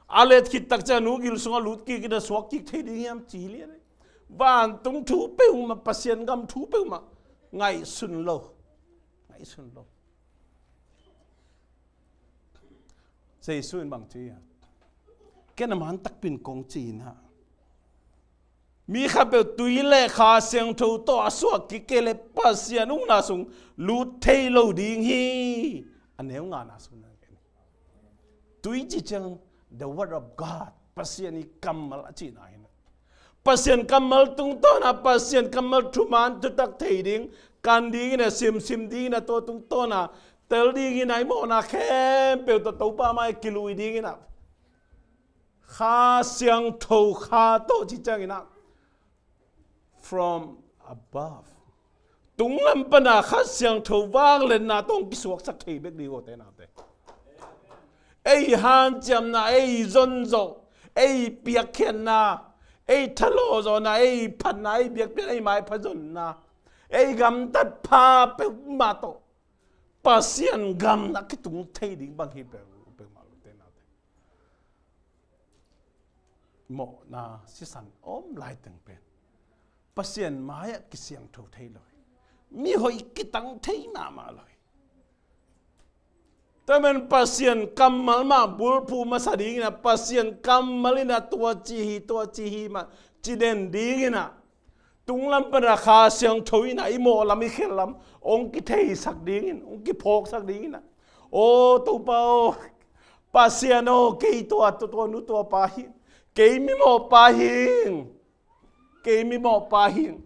a let khit tak ciang nu gil sungah lut kik in ah suak kik thei ding hiam ci hi lian. Vantung thu peuhmah, Pasian gam thu peuhmah ngaihsun lo. Ngaihsun lo. Jesu in bang ci a, ken a man takpi in kong ci in ah, mi khatpeuh tui leh Kha Siangtho tawh a suah kik kei leh Pasian ukna sung lut thei lo ding hi. A neu ngana sung na gen. Tui ci ciang the word of God, Pasian i kammal a cihna hi na. Pasian kammal tungtawn a, Pasian kammal thuman thutak thei ding, kan ding in ah, simsim ding in ah, tua tungtawn a tel ding in ah, i mawhna khempeuh tawh Topa mai ah kilui ding in ah, Kha Siangtho, Kha tawh ci ciangin ah, from above. Tunglam pana Kha Siangtho vangliatna tawh kisuaksak thei bek ding uh te naute. Ei hanciamna, ei zonzawh, ei piakkhiatna, ei thalawhzawhna, ei phatna, ei biakpiakna, ei maipha zonna, ei gamtat pha peuhmah tawh Pasian gam na kitung thei ding bang hi peuh, peuhmah lo te naute. Mawhna sisan om laiteng pen Pasian mai-ah kisiangtho thei lo hi. Mihoih kitang thei mahmah lo hi. Tua man Pasian kammal mah bulphuh masa dingin ah, Pasian kammal in ah tua ci hi, tua ci hi mah ci den dingin ah, tunglam pana Kha Siangtho in ah i mawhlam i khellam hong kitheisak dingin, hong kiphawksak dingin ah, aw Topa aw, Pasian aw, kei tua, tua, tua nu tua pa hi, kei mimawhpa hi, kei mimawhpa hi.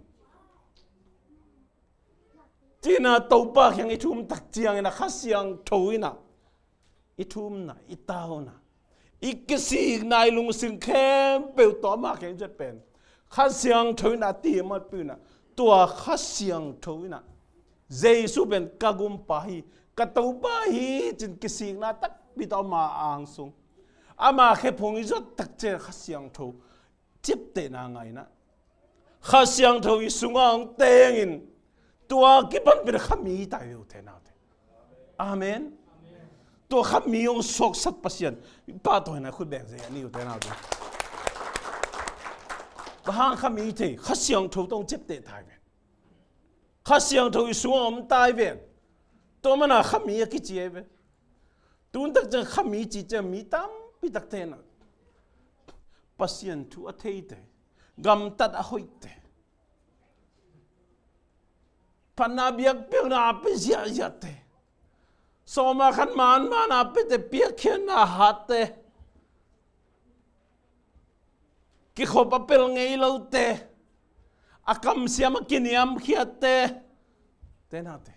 Ci-in ah Topa kiang i thum tak ciangin ah Kha Siangtho in ah i thumna, i tauna, i kisikna, i lungsim khempeuh tawh Ama kiang i ciah pen Kha Siangtho in ah a ti mawk peuh in ah, tua Kha Siangtho in ah Jesu pen ka gumpa hi, ka Topa hi ci-in kisikna takpi tawh Ama ang sung, Ama khephung i zuat tak ciang Kha Siangtho ciaptehna ngah in ah, Kha Siangtho i sungah hong tengin, tua kipan pen khami hi tai ve, ute naute. Amen. Tua khami hong suaksak Pasian, i pahtawina khut beng zei a ni, ute naute. Bang hang khami hi thei? Kha Siangtho tawh hong ciapteh tai ve. Kha Siangtho i sungah om tai ve. Tua mana khami a kici hi ve. Tun tak ciang khami ci ciang mi tampi takte in ah Pasian thu a theite, gamtat a hoihte, phatna biakpiakna a pia ziahziahte, sawma khat man man a piate, piakkhiatna a hatte, kikhop a pel ngei lote, a kamsiam a kiniamkhiatte, ute naute.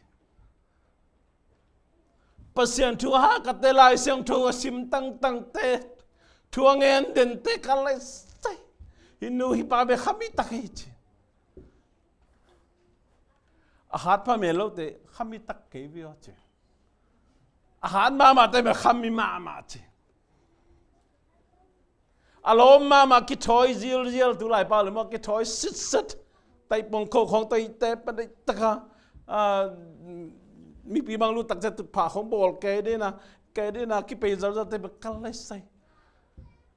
Pasian thu a hahkatte, Lai Siangtho a sim tangtangte, thu a ngen dente, ka lai sai. Hih nu hih pa bek khami tak hi ci. A hat phamel lote khami tak kei ve aw ci. A hat mahmahte bek khami mahmah ci. A lawm mahmah, kithawi zilzial, tu laipa le maw, kithawi sitset. Taipong kho khawng tawi te pan dei taka, ah, mipi bang lut tak ciang tutphah khawng bawl kei dina, kei dina, kipei zalzal te bek kal lai sai.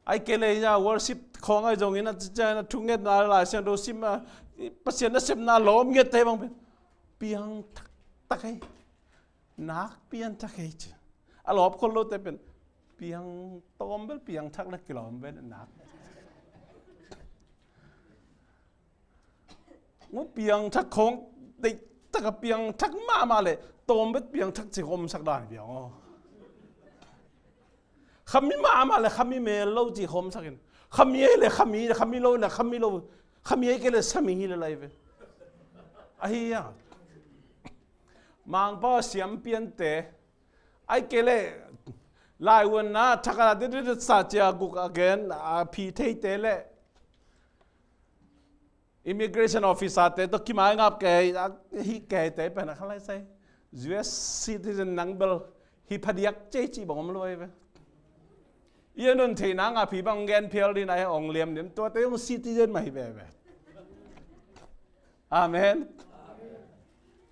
Ai kei le ya worship khawng ai zongin a cicia na thungetna Lai Siangtho sim a, Pasian nasepna lawm ngiatte bang pen piang thak tak hi. Nak piang thak hi ci. A lawp khol lote pen piang tawm bel piang thak le kilawm bel nak. Ngu piang thak khawng deih taka piang thak mahmah le tawm bel piang thak ci khawm sak dan piang aw. Khami mahmah le khami mel lo ci khawm sakin. Khami ei le khami, khami lo na khami lo. Khami ei kei le sami hi le lai ve. Ahi a. Mangpa siam piante. Ai kei le lai uanna thakala dididit sa cia guk a gen a phi theite le immigration officer te tawh kimai ngap kei a hi keite pen a khalai sai. U S citizen nang bel hi phadiak cei ci bang om lo ai ve. I a nun theihna nga phi bang gen phial din ai ong liam dim tuate ong citizen mah hi veve. Amen.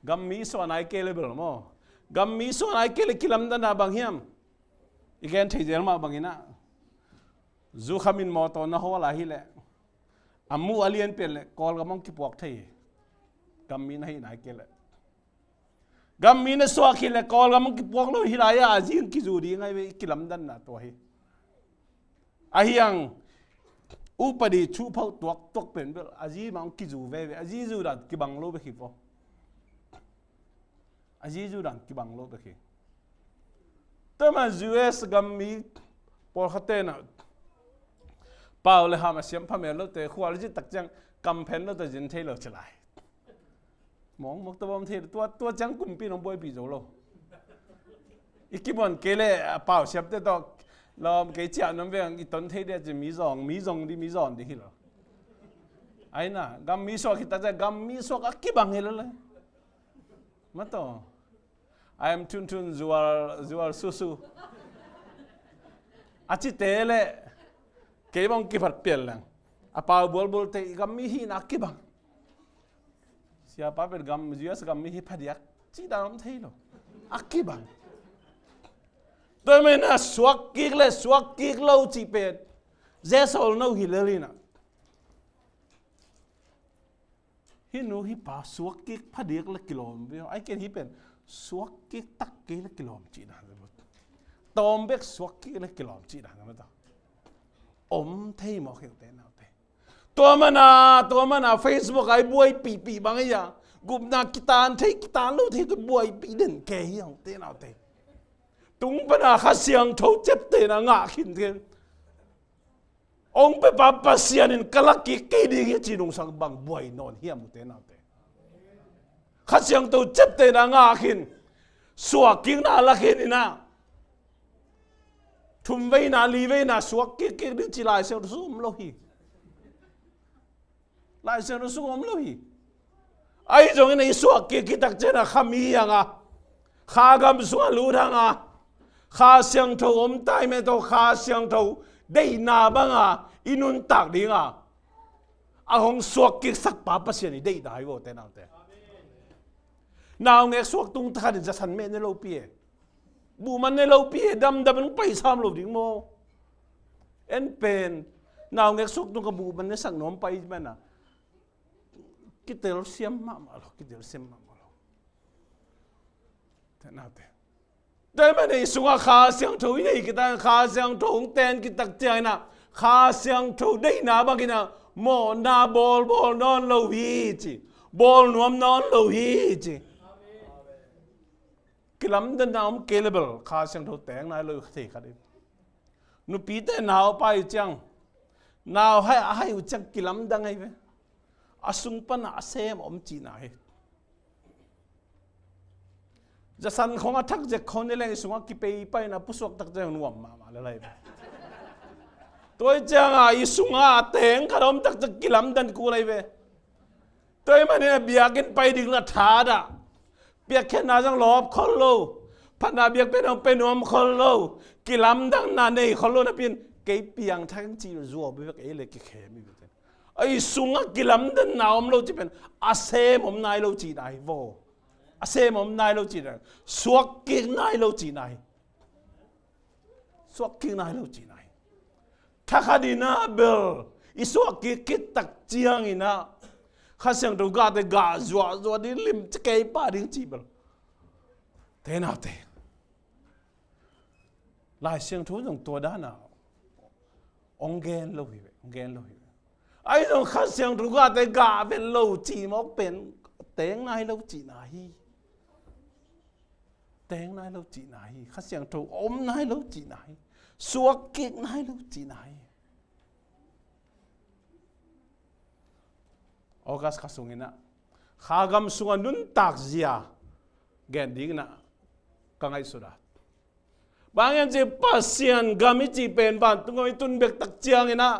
Gammi suan ai kei le bel maw? Gammi suan ai kei le kilamdana bang hiam? I gen thei zel mah bangin ah zu khamin mawtaw na hawl a hileh a muh a lian pen le Kawlgam hong kipuak thei hi. Gammi na hih nai kei leh gammi na suak hileh Kawlgam hong kipuak lo hi lai a, a zing kizu ding ai ve i kilamdanna tua hi. Ahi ang upadi chuhphoh tuaktuak pen bel a zi mah hong kizu veve, a zi zu dan kibang lo bek hi vo. A zi zu dan kibang lo bek hi. Tua man U S gammi pawlkhat tenah pau le ham a siam phamel lote khual zit tak ciang kamphen lote zin thei lo ci lai. Mawngmawk tawh bawm thei lo, tua, tua ciang kumpi nong buaipih zo lo. I kibuan kei le a pau siamte tawh lawm kei ciah nuam veng i ton thei dia ci mi zawng, mi zong di, mi zawn di hi lo. Aina gammi suak hi tak ciang gammi suak a kibang hi lo le. Mataw. I am Thun Thun Zual, Zual Su Su. A cite le kei bang kiphat pial leng a pau bualbualte i gammi hihna a kibang. Siapa pen gam, U S gammi hi phadiak cih dan om thei lo. A kibang. Tua manin a suak kik le suak kik lo cih pen zesawl no hi lel inah. Hih nu hih pa suak kik phadiak le kilawm ve aw. Ai ken hih pen suak kik tak kei le kilawm cih dan ve. Tawm bek suak kik le kilawm cih dan ve ta. Om thei mawk hi ute naute. Tua mana, tua mana Facebook ai buaipihpih bang hi a, gupna kitan thei kitan lo thei tua buaipih den kei hi a ute naute. Tung pana Kha Siangtho ciaptehna ngah khin thei. Ong pepa Pasian in ka lak kik kei ding hi a ci nungsak bang buai nawn hiam ute naute. Kha Siangtho ciaptehna ngah khin, suakkikna la khin inah, thumveina liveina suak kikkik ding ci Lai Siangtho sung om lo hi. Lai Siangtho sung om lo hi. Ahi zongin i suakkik khit tak ciangin ah kha mi hi hang a, kha gam sungah lut hang a, Kha Siangtho om tai meh tawh Kha Siangtho deihna banga i nuntak dinga a hong suakkiksak pa Pasian i deihna hi vo te naute. Naungek suak tung takhatin zasan meh ne lopi e. Buhman ne lopi e, damdam in hong paisam lo ding maw? En pen naungek suak tung ka buhman ne sak nuam pai mana. Kitel siam mahmah lo, kitel siam mahmah lo. Te naute. Tua ahih manin i sungah Kha Siangtho i nei khit tak, Kha Siangtho hong ten khit tak ciangin ah Kha Siangtho deihna bangin ah mawhna bawlbawl nawn lo hi ci. Bawl nuam nawn lo hi ci. Kilamdanna om kei le bel Kha Siangtho teng nai lo hi thei khat hi. Nupite naupai ciang nau hai a hai uh ciang kilamdang ahi ve. A sung pan a sem om cihna hi. Zasan khong a thak zek khong ni leng i sungah kipei paina pusuak tak ciang nuam mahmah le lai ve. Tua hi cianga i sungah a teng khat a om tak ciang kilamdan kul ahi ve. Tua ahih manin a biakinn pai ding la thadah, piakkhiatna zong lawp khol lo, phatna biakpiakna zong pia nuam khol lo, kilamdanna nei khol lo napi-in kei piangthak ing ci zuau bekbek ei le kikhem hi ve. A i sungah kilamdanna om lo cih pen a sem om nai lo cihna hi vo. A sem om nai lo cihna hi. Suakkik nai lo cihna hi. Suakkik nai lo cihna hi. Thakhatin ah bel i suakkik khit tak ciangin ah Kha Siangtho gahte gah zuahzuah ding lim ci kei pah ding cih bel. Te naute. Lai Siangtho zong tua dana hong gen lo hi ve, hong gen lo hi ve. Ahi zong Kha Siangtho gahte gah vet lo cih mawk pen teng nai lo cihna hi. Teng nai lo cihna hi. Kha Siangtho om nai lo cihna hi. Suakkik nai lo cihna hi. August kha sungin ah Kha gam sungah nuntak zia gen dingin ah ka ngaihsut a. Bang hiam cih Pasian gam i cih pen vantung gam i tun bek tak ciangin ah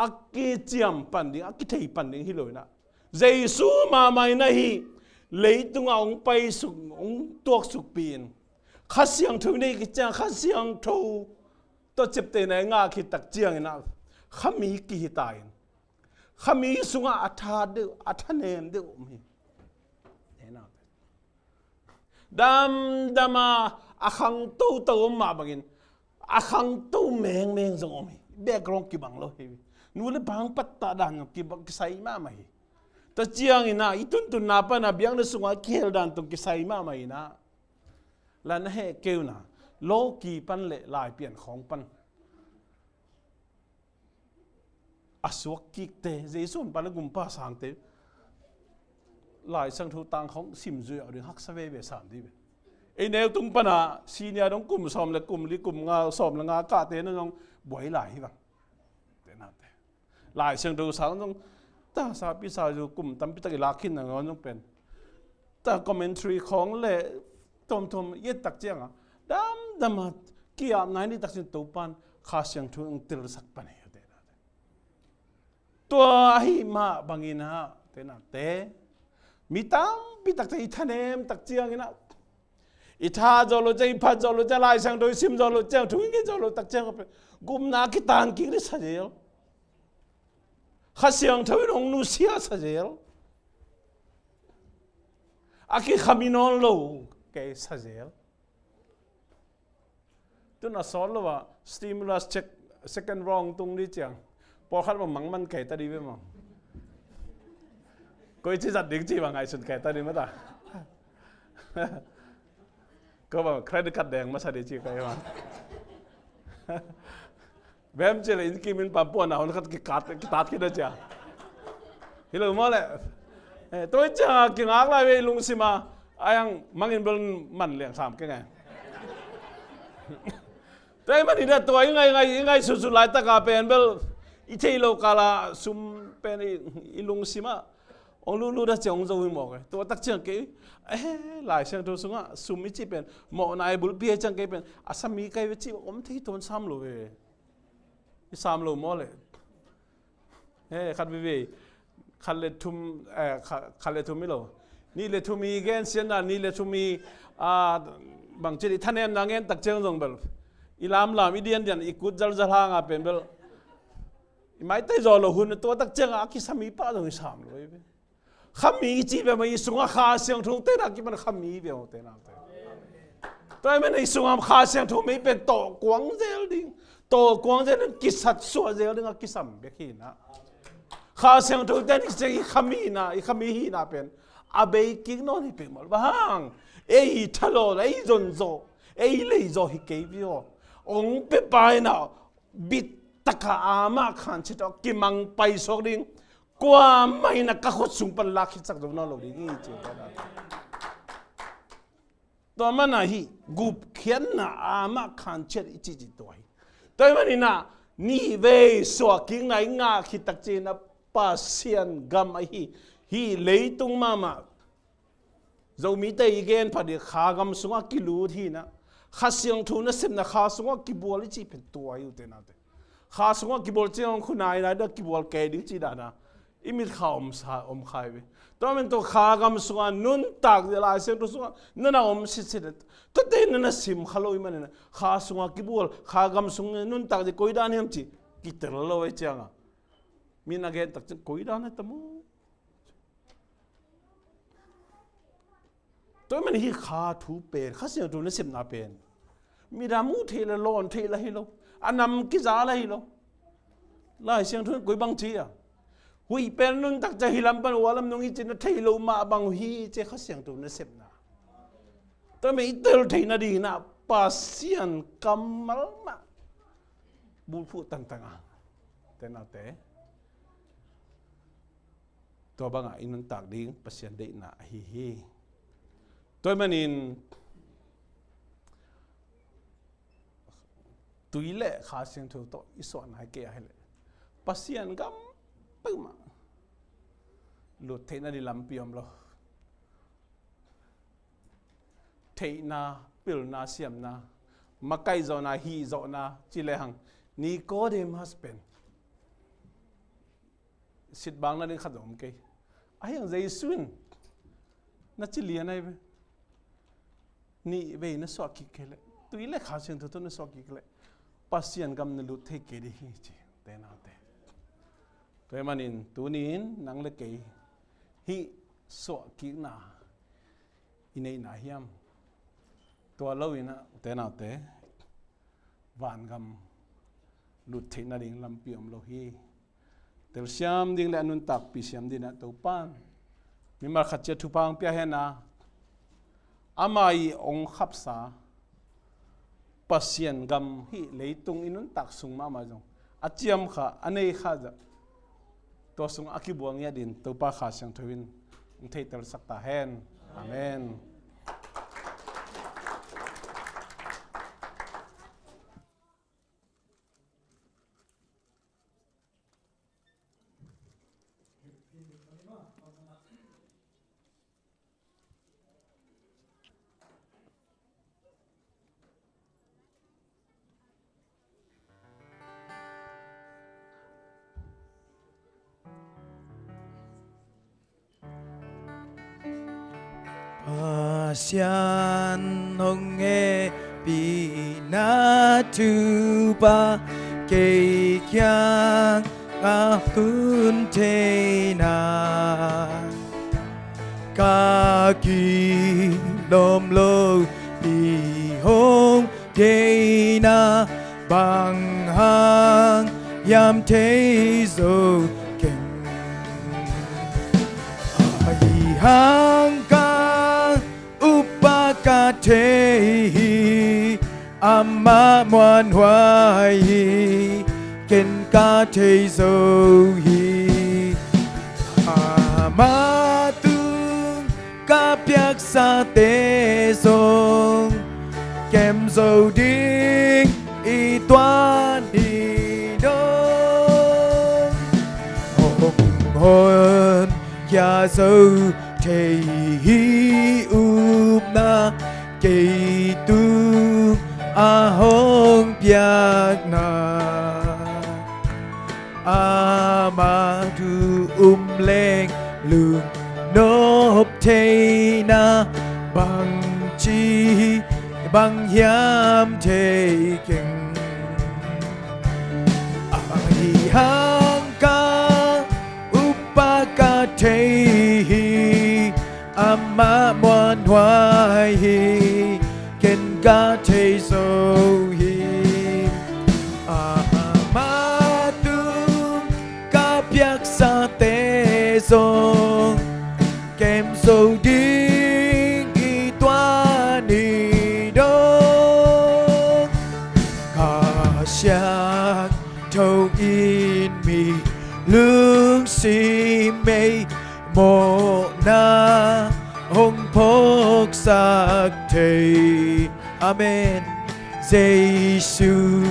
a kiciam pan ding, a kithei pan ding hi lo in ah Jesu mahmah in ah hih leitungah hong paisuk, hong tuaksukpih in Kha Siangtho i neih khit ciang Kha Siangtho tawh ciaptehna i ngah khit tak ciangin ah kha mi kihi ta in kha mi sungah a tha deuh, a thanem deuh om hi. Damdam a, a khangto to om mah bangin a khangto mengmeng zong om hi. Background kibang lo hi. Nu le pa hong pattah dan zong kibang, kisai mahmah hi. Tua ciangin ah i tuntunna pan a biakna sungah kihel dan tawh kisai mahmah in ah la na heh kei un a, lawki pan le Laipian khawng pan a suakkikte, Jesu honpa le gumpa sangte Lai Siangtho tang khawng sim zuih a ding haksa veve sam dih ve. Ei neu tung pan a senior dong kum sawm le kum li kum nga, sawm le nga kahte na zong buai lai hi vang. Te nate Lai Siangtho sang zong ta sa pi sa zu kum tampi tak i lak khin na ngawn zong pen ta commentary khawng le tawmtawm i et tak ciangah damdam a ki-ap nai ni tak ciang Topan Kha Siangtho hong telsak pan hi. Tua ahi mah bangin ah te nate mi tampi takte i thanem tak ciangin ah i tha zawh loh ciang, i phat zawh loh ciang, Lai Siangtho i sim zawh loh ciang, thu i ngen zawh loh tak ciang gupna kitan kik ding sa zel. Kha Siangtho in hong nusia sa zel. A kikham i nawn lo kei sa zel. Tun a sawt lo ah stimulus check second round tung dih ciang pawlkhat bang mangman kei ta dih ve maw? Koi ci zat ding ci bang ngaihsun kei ta dih mata. Ko bang credit card deng masa dih ci kei bang. Bem ci le in kimin pampuan a hon khat kitat kitat kida cia. Hi lo maw le. Tua i cia kingak lai ve i lungsima. Ayang mangin bel man liang sam keng e. Tua i man i da tua i ngai ngai i ngai sutsu laitaka pen bel i thei lo kala sum pen i lungsima. Hong lutlut a ciang hong zo hi mawk e. Tua tak ciang kei, eh, Lai Siangtho sungah sum i cih pen mawhna i bulpi a ciang kei pen a sami kai ve cih om thei tuan sam lo ve. I sam lo maw le. Eh, khat veve, khat le thum, eh, kha-, khat le thum hi lo. Nih le thum i gen sian dan, nih le thum i, ah, bangci i thanemna ngen tak ciang zong bel i lamlam, i diandian, i kut zalzal hanga pen bel i maitai zaw lo hun, tua tak cianga a kisam i pah zong i sam lo hi ve. Khami i cih ve mah i sungah Kha Siangtho tena kipan khami ve mah tena te. Tua ahih manin i sungah Kha Siangtho mei pen tawh kuang zel ding. Tawh kuang zel ding, kisat suah zel ding a kisam bek hi na. Kha Siangtho ten i ciang i khami na, i khami hi na pen a bei kik nawn hi pek maw. Bang hang? Ei thalaw, ei zonzaw, ei leizaw hi kei viaw. Ong pe pai na, bit taka amah khan cit aw kimang paisuak ding. Kuamah in a ka khut sung pan lak khitsak zo nawn lo ding hi ci. Tua mana hi gupkhiatna amah khan ciat i cihcih tua hi. Tua hi maninah nih vei suahkikna i ngah khit tak cianah Pasian gam ahi hi leitung mahmah Zomite i gen phat i Kha gam sungah kilut hinah Kha Siangtho nasepna Kha sungah kibual i cih pen tua hi ute naute. Kha sungah kibual ciang khunai nai dah kibual kei ding cih dahna i mitkha om sa, om khai ve. Tua men tua Kha gam sungah nuntak zia Lai Siangtho sungah nana om sitsit a tuate nana sim kha lo i maninah Kha sungah kibual Kha gam sungah nuntak zia koi dan hiam cih kitel lo ei cianga min a gen tak ciang koi dan a tam uh. Tua man hi Kha thu pen, Kha Siangtho nasepna pen midang muh theih le lawn theih la hi lo. A nam kiza la hi lo. Lai Siangtho in koi bang ci a, huih pen nuntak ciang hi lam pan ua lam nung hi ci na thei lo mah bang uh hi ci Kha Siangtho nasepna. Tua man i tel theih nadinah Pasian kammal mah bulphuh tangtang a, te naute. Tua bangah i nuntak ding Pasian deihna ahi hi. Tua manin tui le Kha Siangtho tawh i suah nai kei ahileh Pasian gam peuhmah lut theihna ding lampi om lo. Theihna, pilna, siamna, makaih zawhna, hih zawhna ci lehang Nicodemus pen sitbang nading khat zong om kei. Ahi hang Jesu in na ci lian ahi ve. Nih vei na suah kik kei leh, tui le Kha Siangtho tawh na suah kik leh Pasian gam na lut thei kei ding hi ci, te naute. Tua hi manin tuni-in nang le kei hih suahkikna i neihna hiam? Tua loinah te naute, vangam lut theih nading lampi om lo hi. Telsiam ding le a nuntakpih siam dinah Topan mimal khat ciat thupha hong pia hen a, ama i hong khapsa Pasian gam hih leitung i nuntak sung mahmah zong a ciam kha, a nei kha zah, tua sung a kibuang ngiat in Topa Kha Siangtho in hong theihtelsak ta hen. Amen. Pasian hong hehpihna thupha kei kiangah tun theihna, ka kilawm lopi hong theihna, bang hang hiam thei zo keng. Ahi hang ka upa ka thei hi, amah muanhuai hi, ken ka thei zo hi. Amah tung ka piaksate zong kem zo ding i tuan hi dong. Hong hon kia zo thei hi. Upna kei tung a hong piakna, amah thu um leng lungnop theihna, bangci bang hiam thei keng. Ahi hang ka upa ka thei hi, amah muanhuai hi, ken ka thei zo hi. Amah tung ka piaksate zong kem zo ding hi, tua ni dong. Kha Siangtho in mi lungsim mei mawhna hong phawksak thei. Amen. Jesu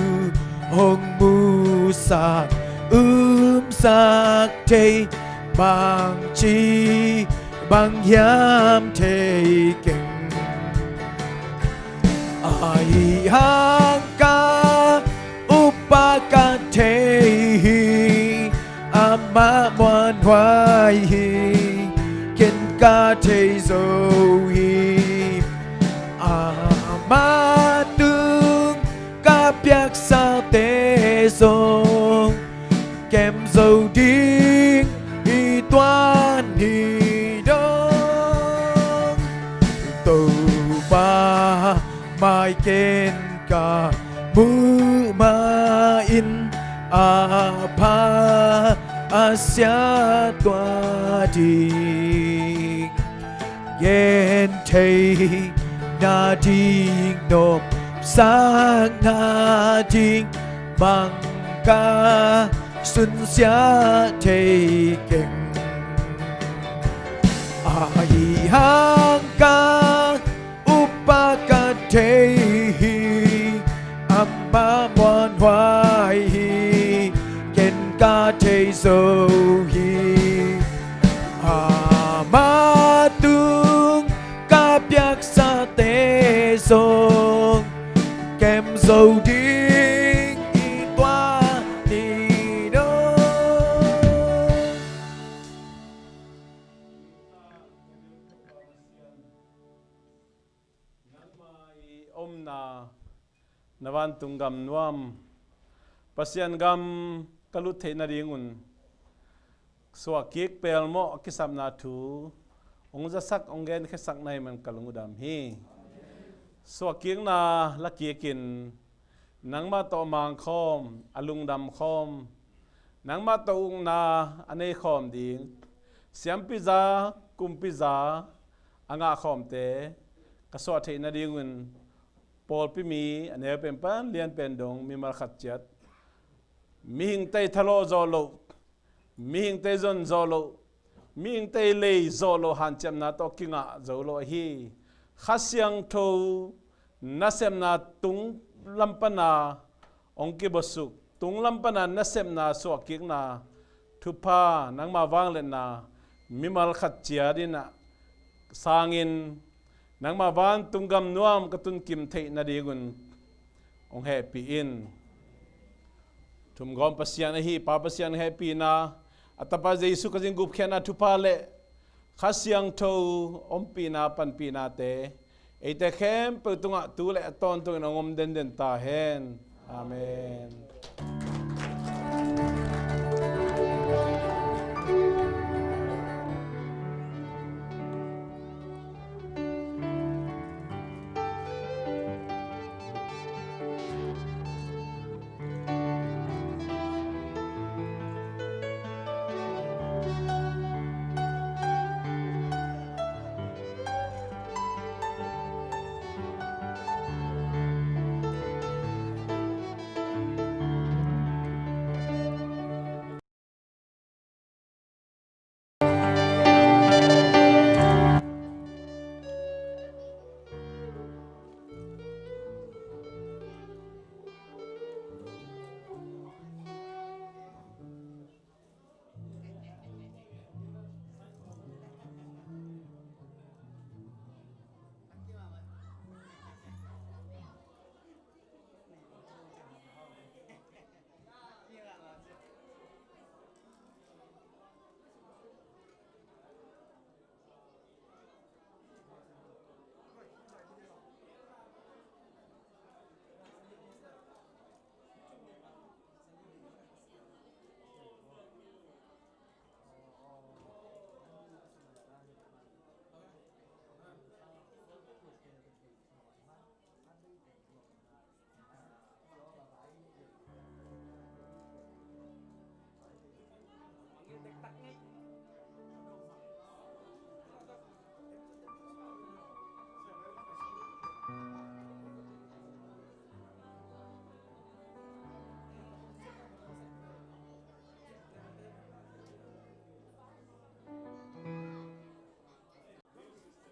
hong musak umsak thei, bangci bang hiam thei keng. Ahi hang ka upa ka thei hi, amah muanhuai hi, ken ka thei zo hi. Amah tung ka piaksate zong kem zo ding hi, tua ni dong. Topa mai ken ka muh ma-in, a pha a sia tua ding, gen thei nading, nopsak nading, bang ka sunsia thei keng. Ahi hang ka upa ka thei hi, amah muanhuai hi, ken ka thei zo hi. Amah tung ka piaksate zong kem zo ding hi, tua ni dong. Nangmah i omna na vantung gam nuam, Pasian gam ka lut theih nadingun suahkik pelmawh a kisapna thu hong zasak, hong genkhiasak na hih man ka lung uh dam hi. Suahkikna lakikin nangmah tawh mangkhawm, a lungdam khawm, nangmah tawh ukna a nei khawm ding siampiza, kumpiza a ngah khawmte ka suah theih nadingun, pawlpi mi a neu pen pan lian pen dong mimal khat ciat, mihingte thalawh zawh loh, mihingte zon zawh loh, mihingte lei zawh loh hanciamna tawh kingah zo lo ahi. Kha Siangtho nasepna tung lam pana hong kibosuk, tung lam pana nasepna suahkikna thupha, nangma vangliatna mimal khat ciat in a sangin, nangma vantung gam nuam ka tunkim theih nadingun hong hehpih in. Thumgawm Pasian ahi Pa Pasian hehpihna, a Tapa Jesu Khazih gupkhiatna thupha le Kha Siangtho ompihna panpihnate eite khempeuh tungah tu le a tawntungin hong om denden ta hen. Amen.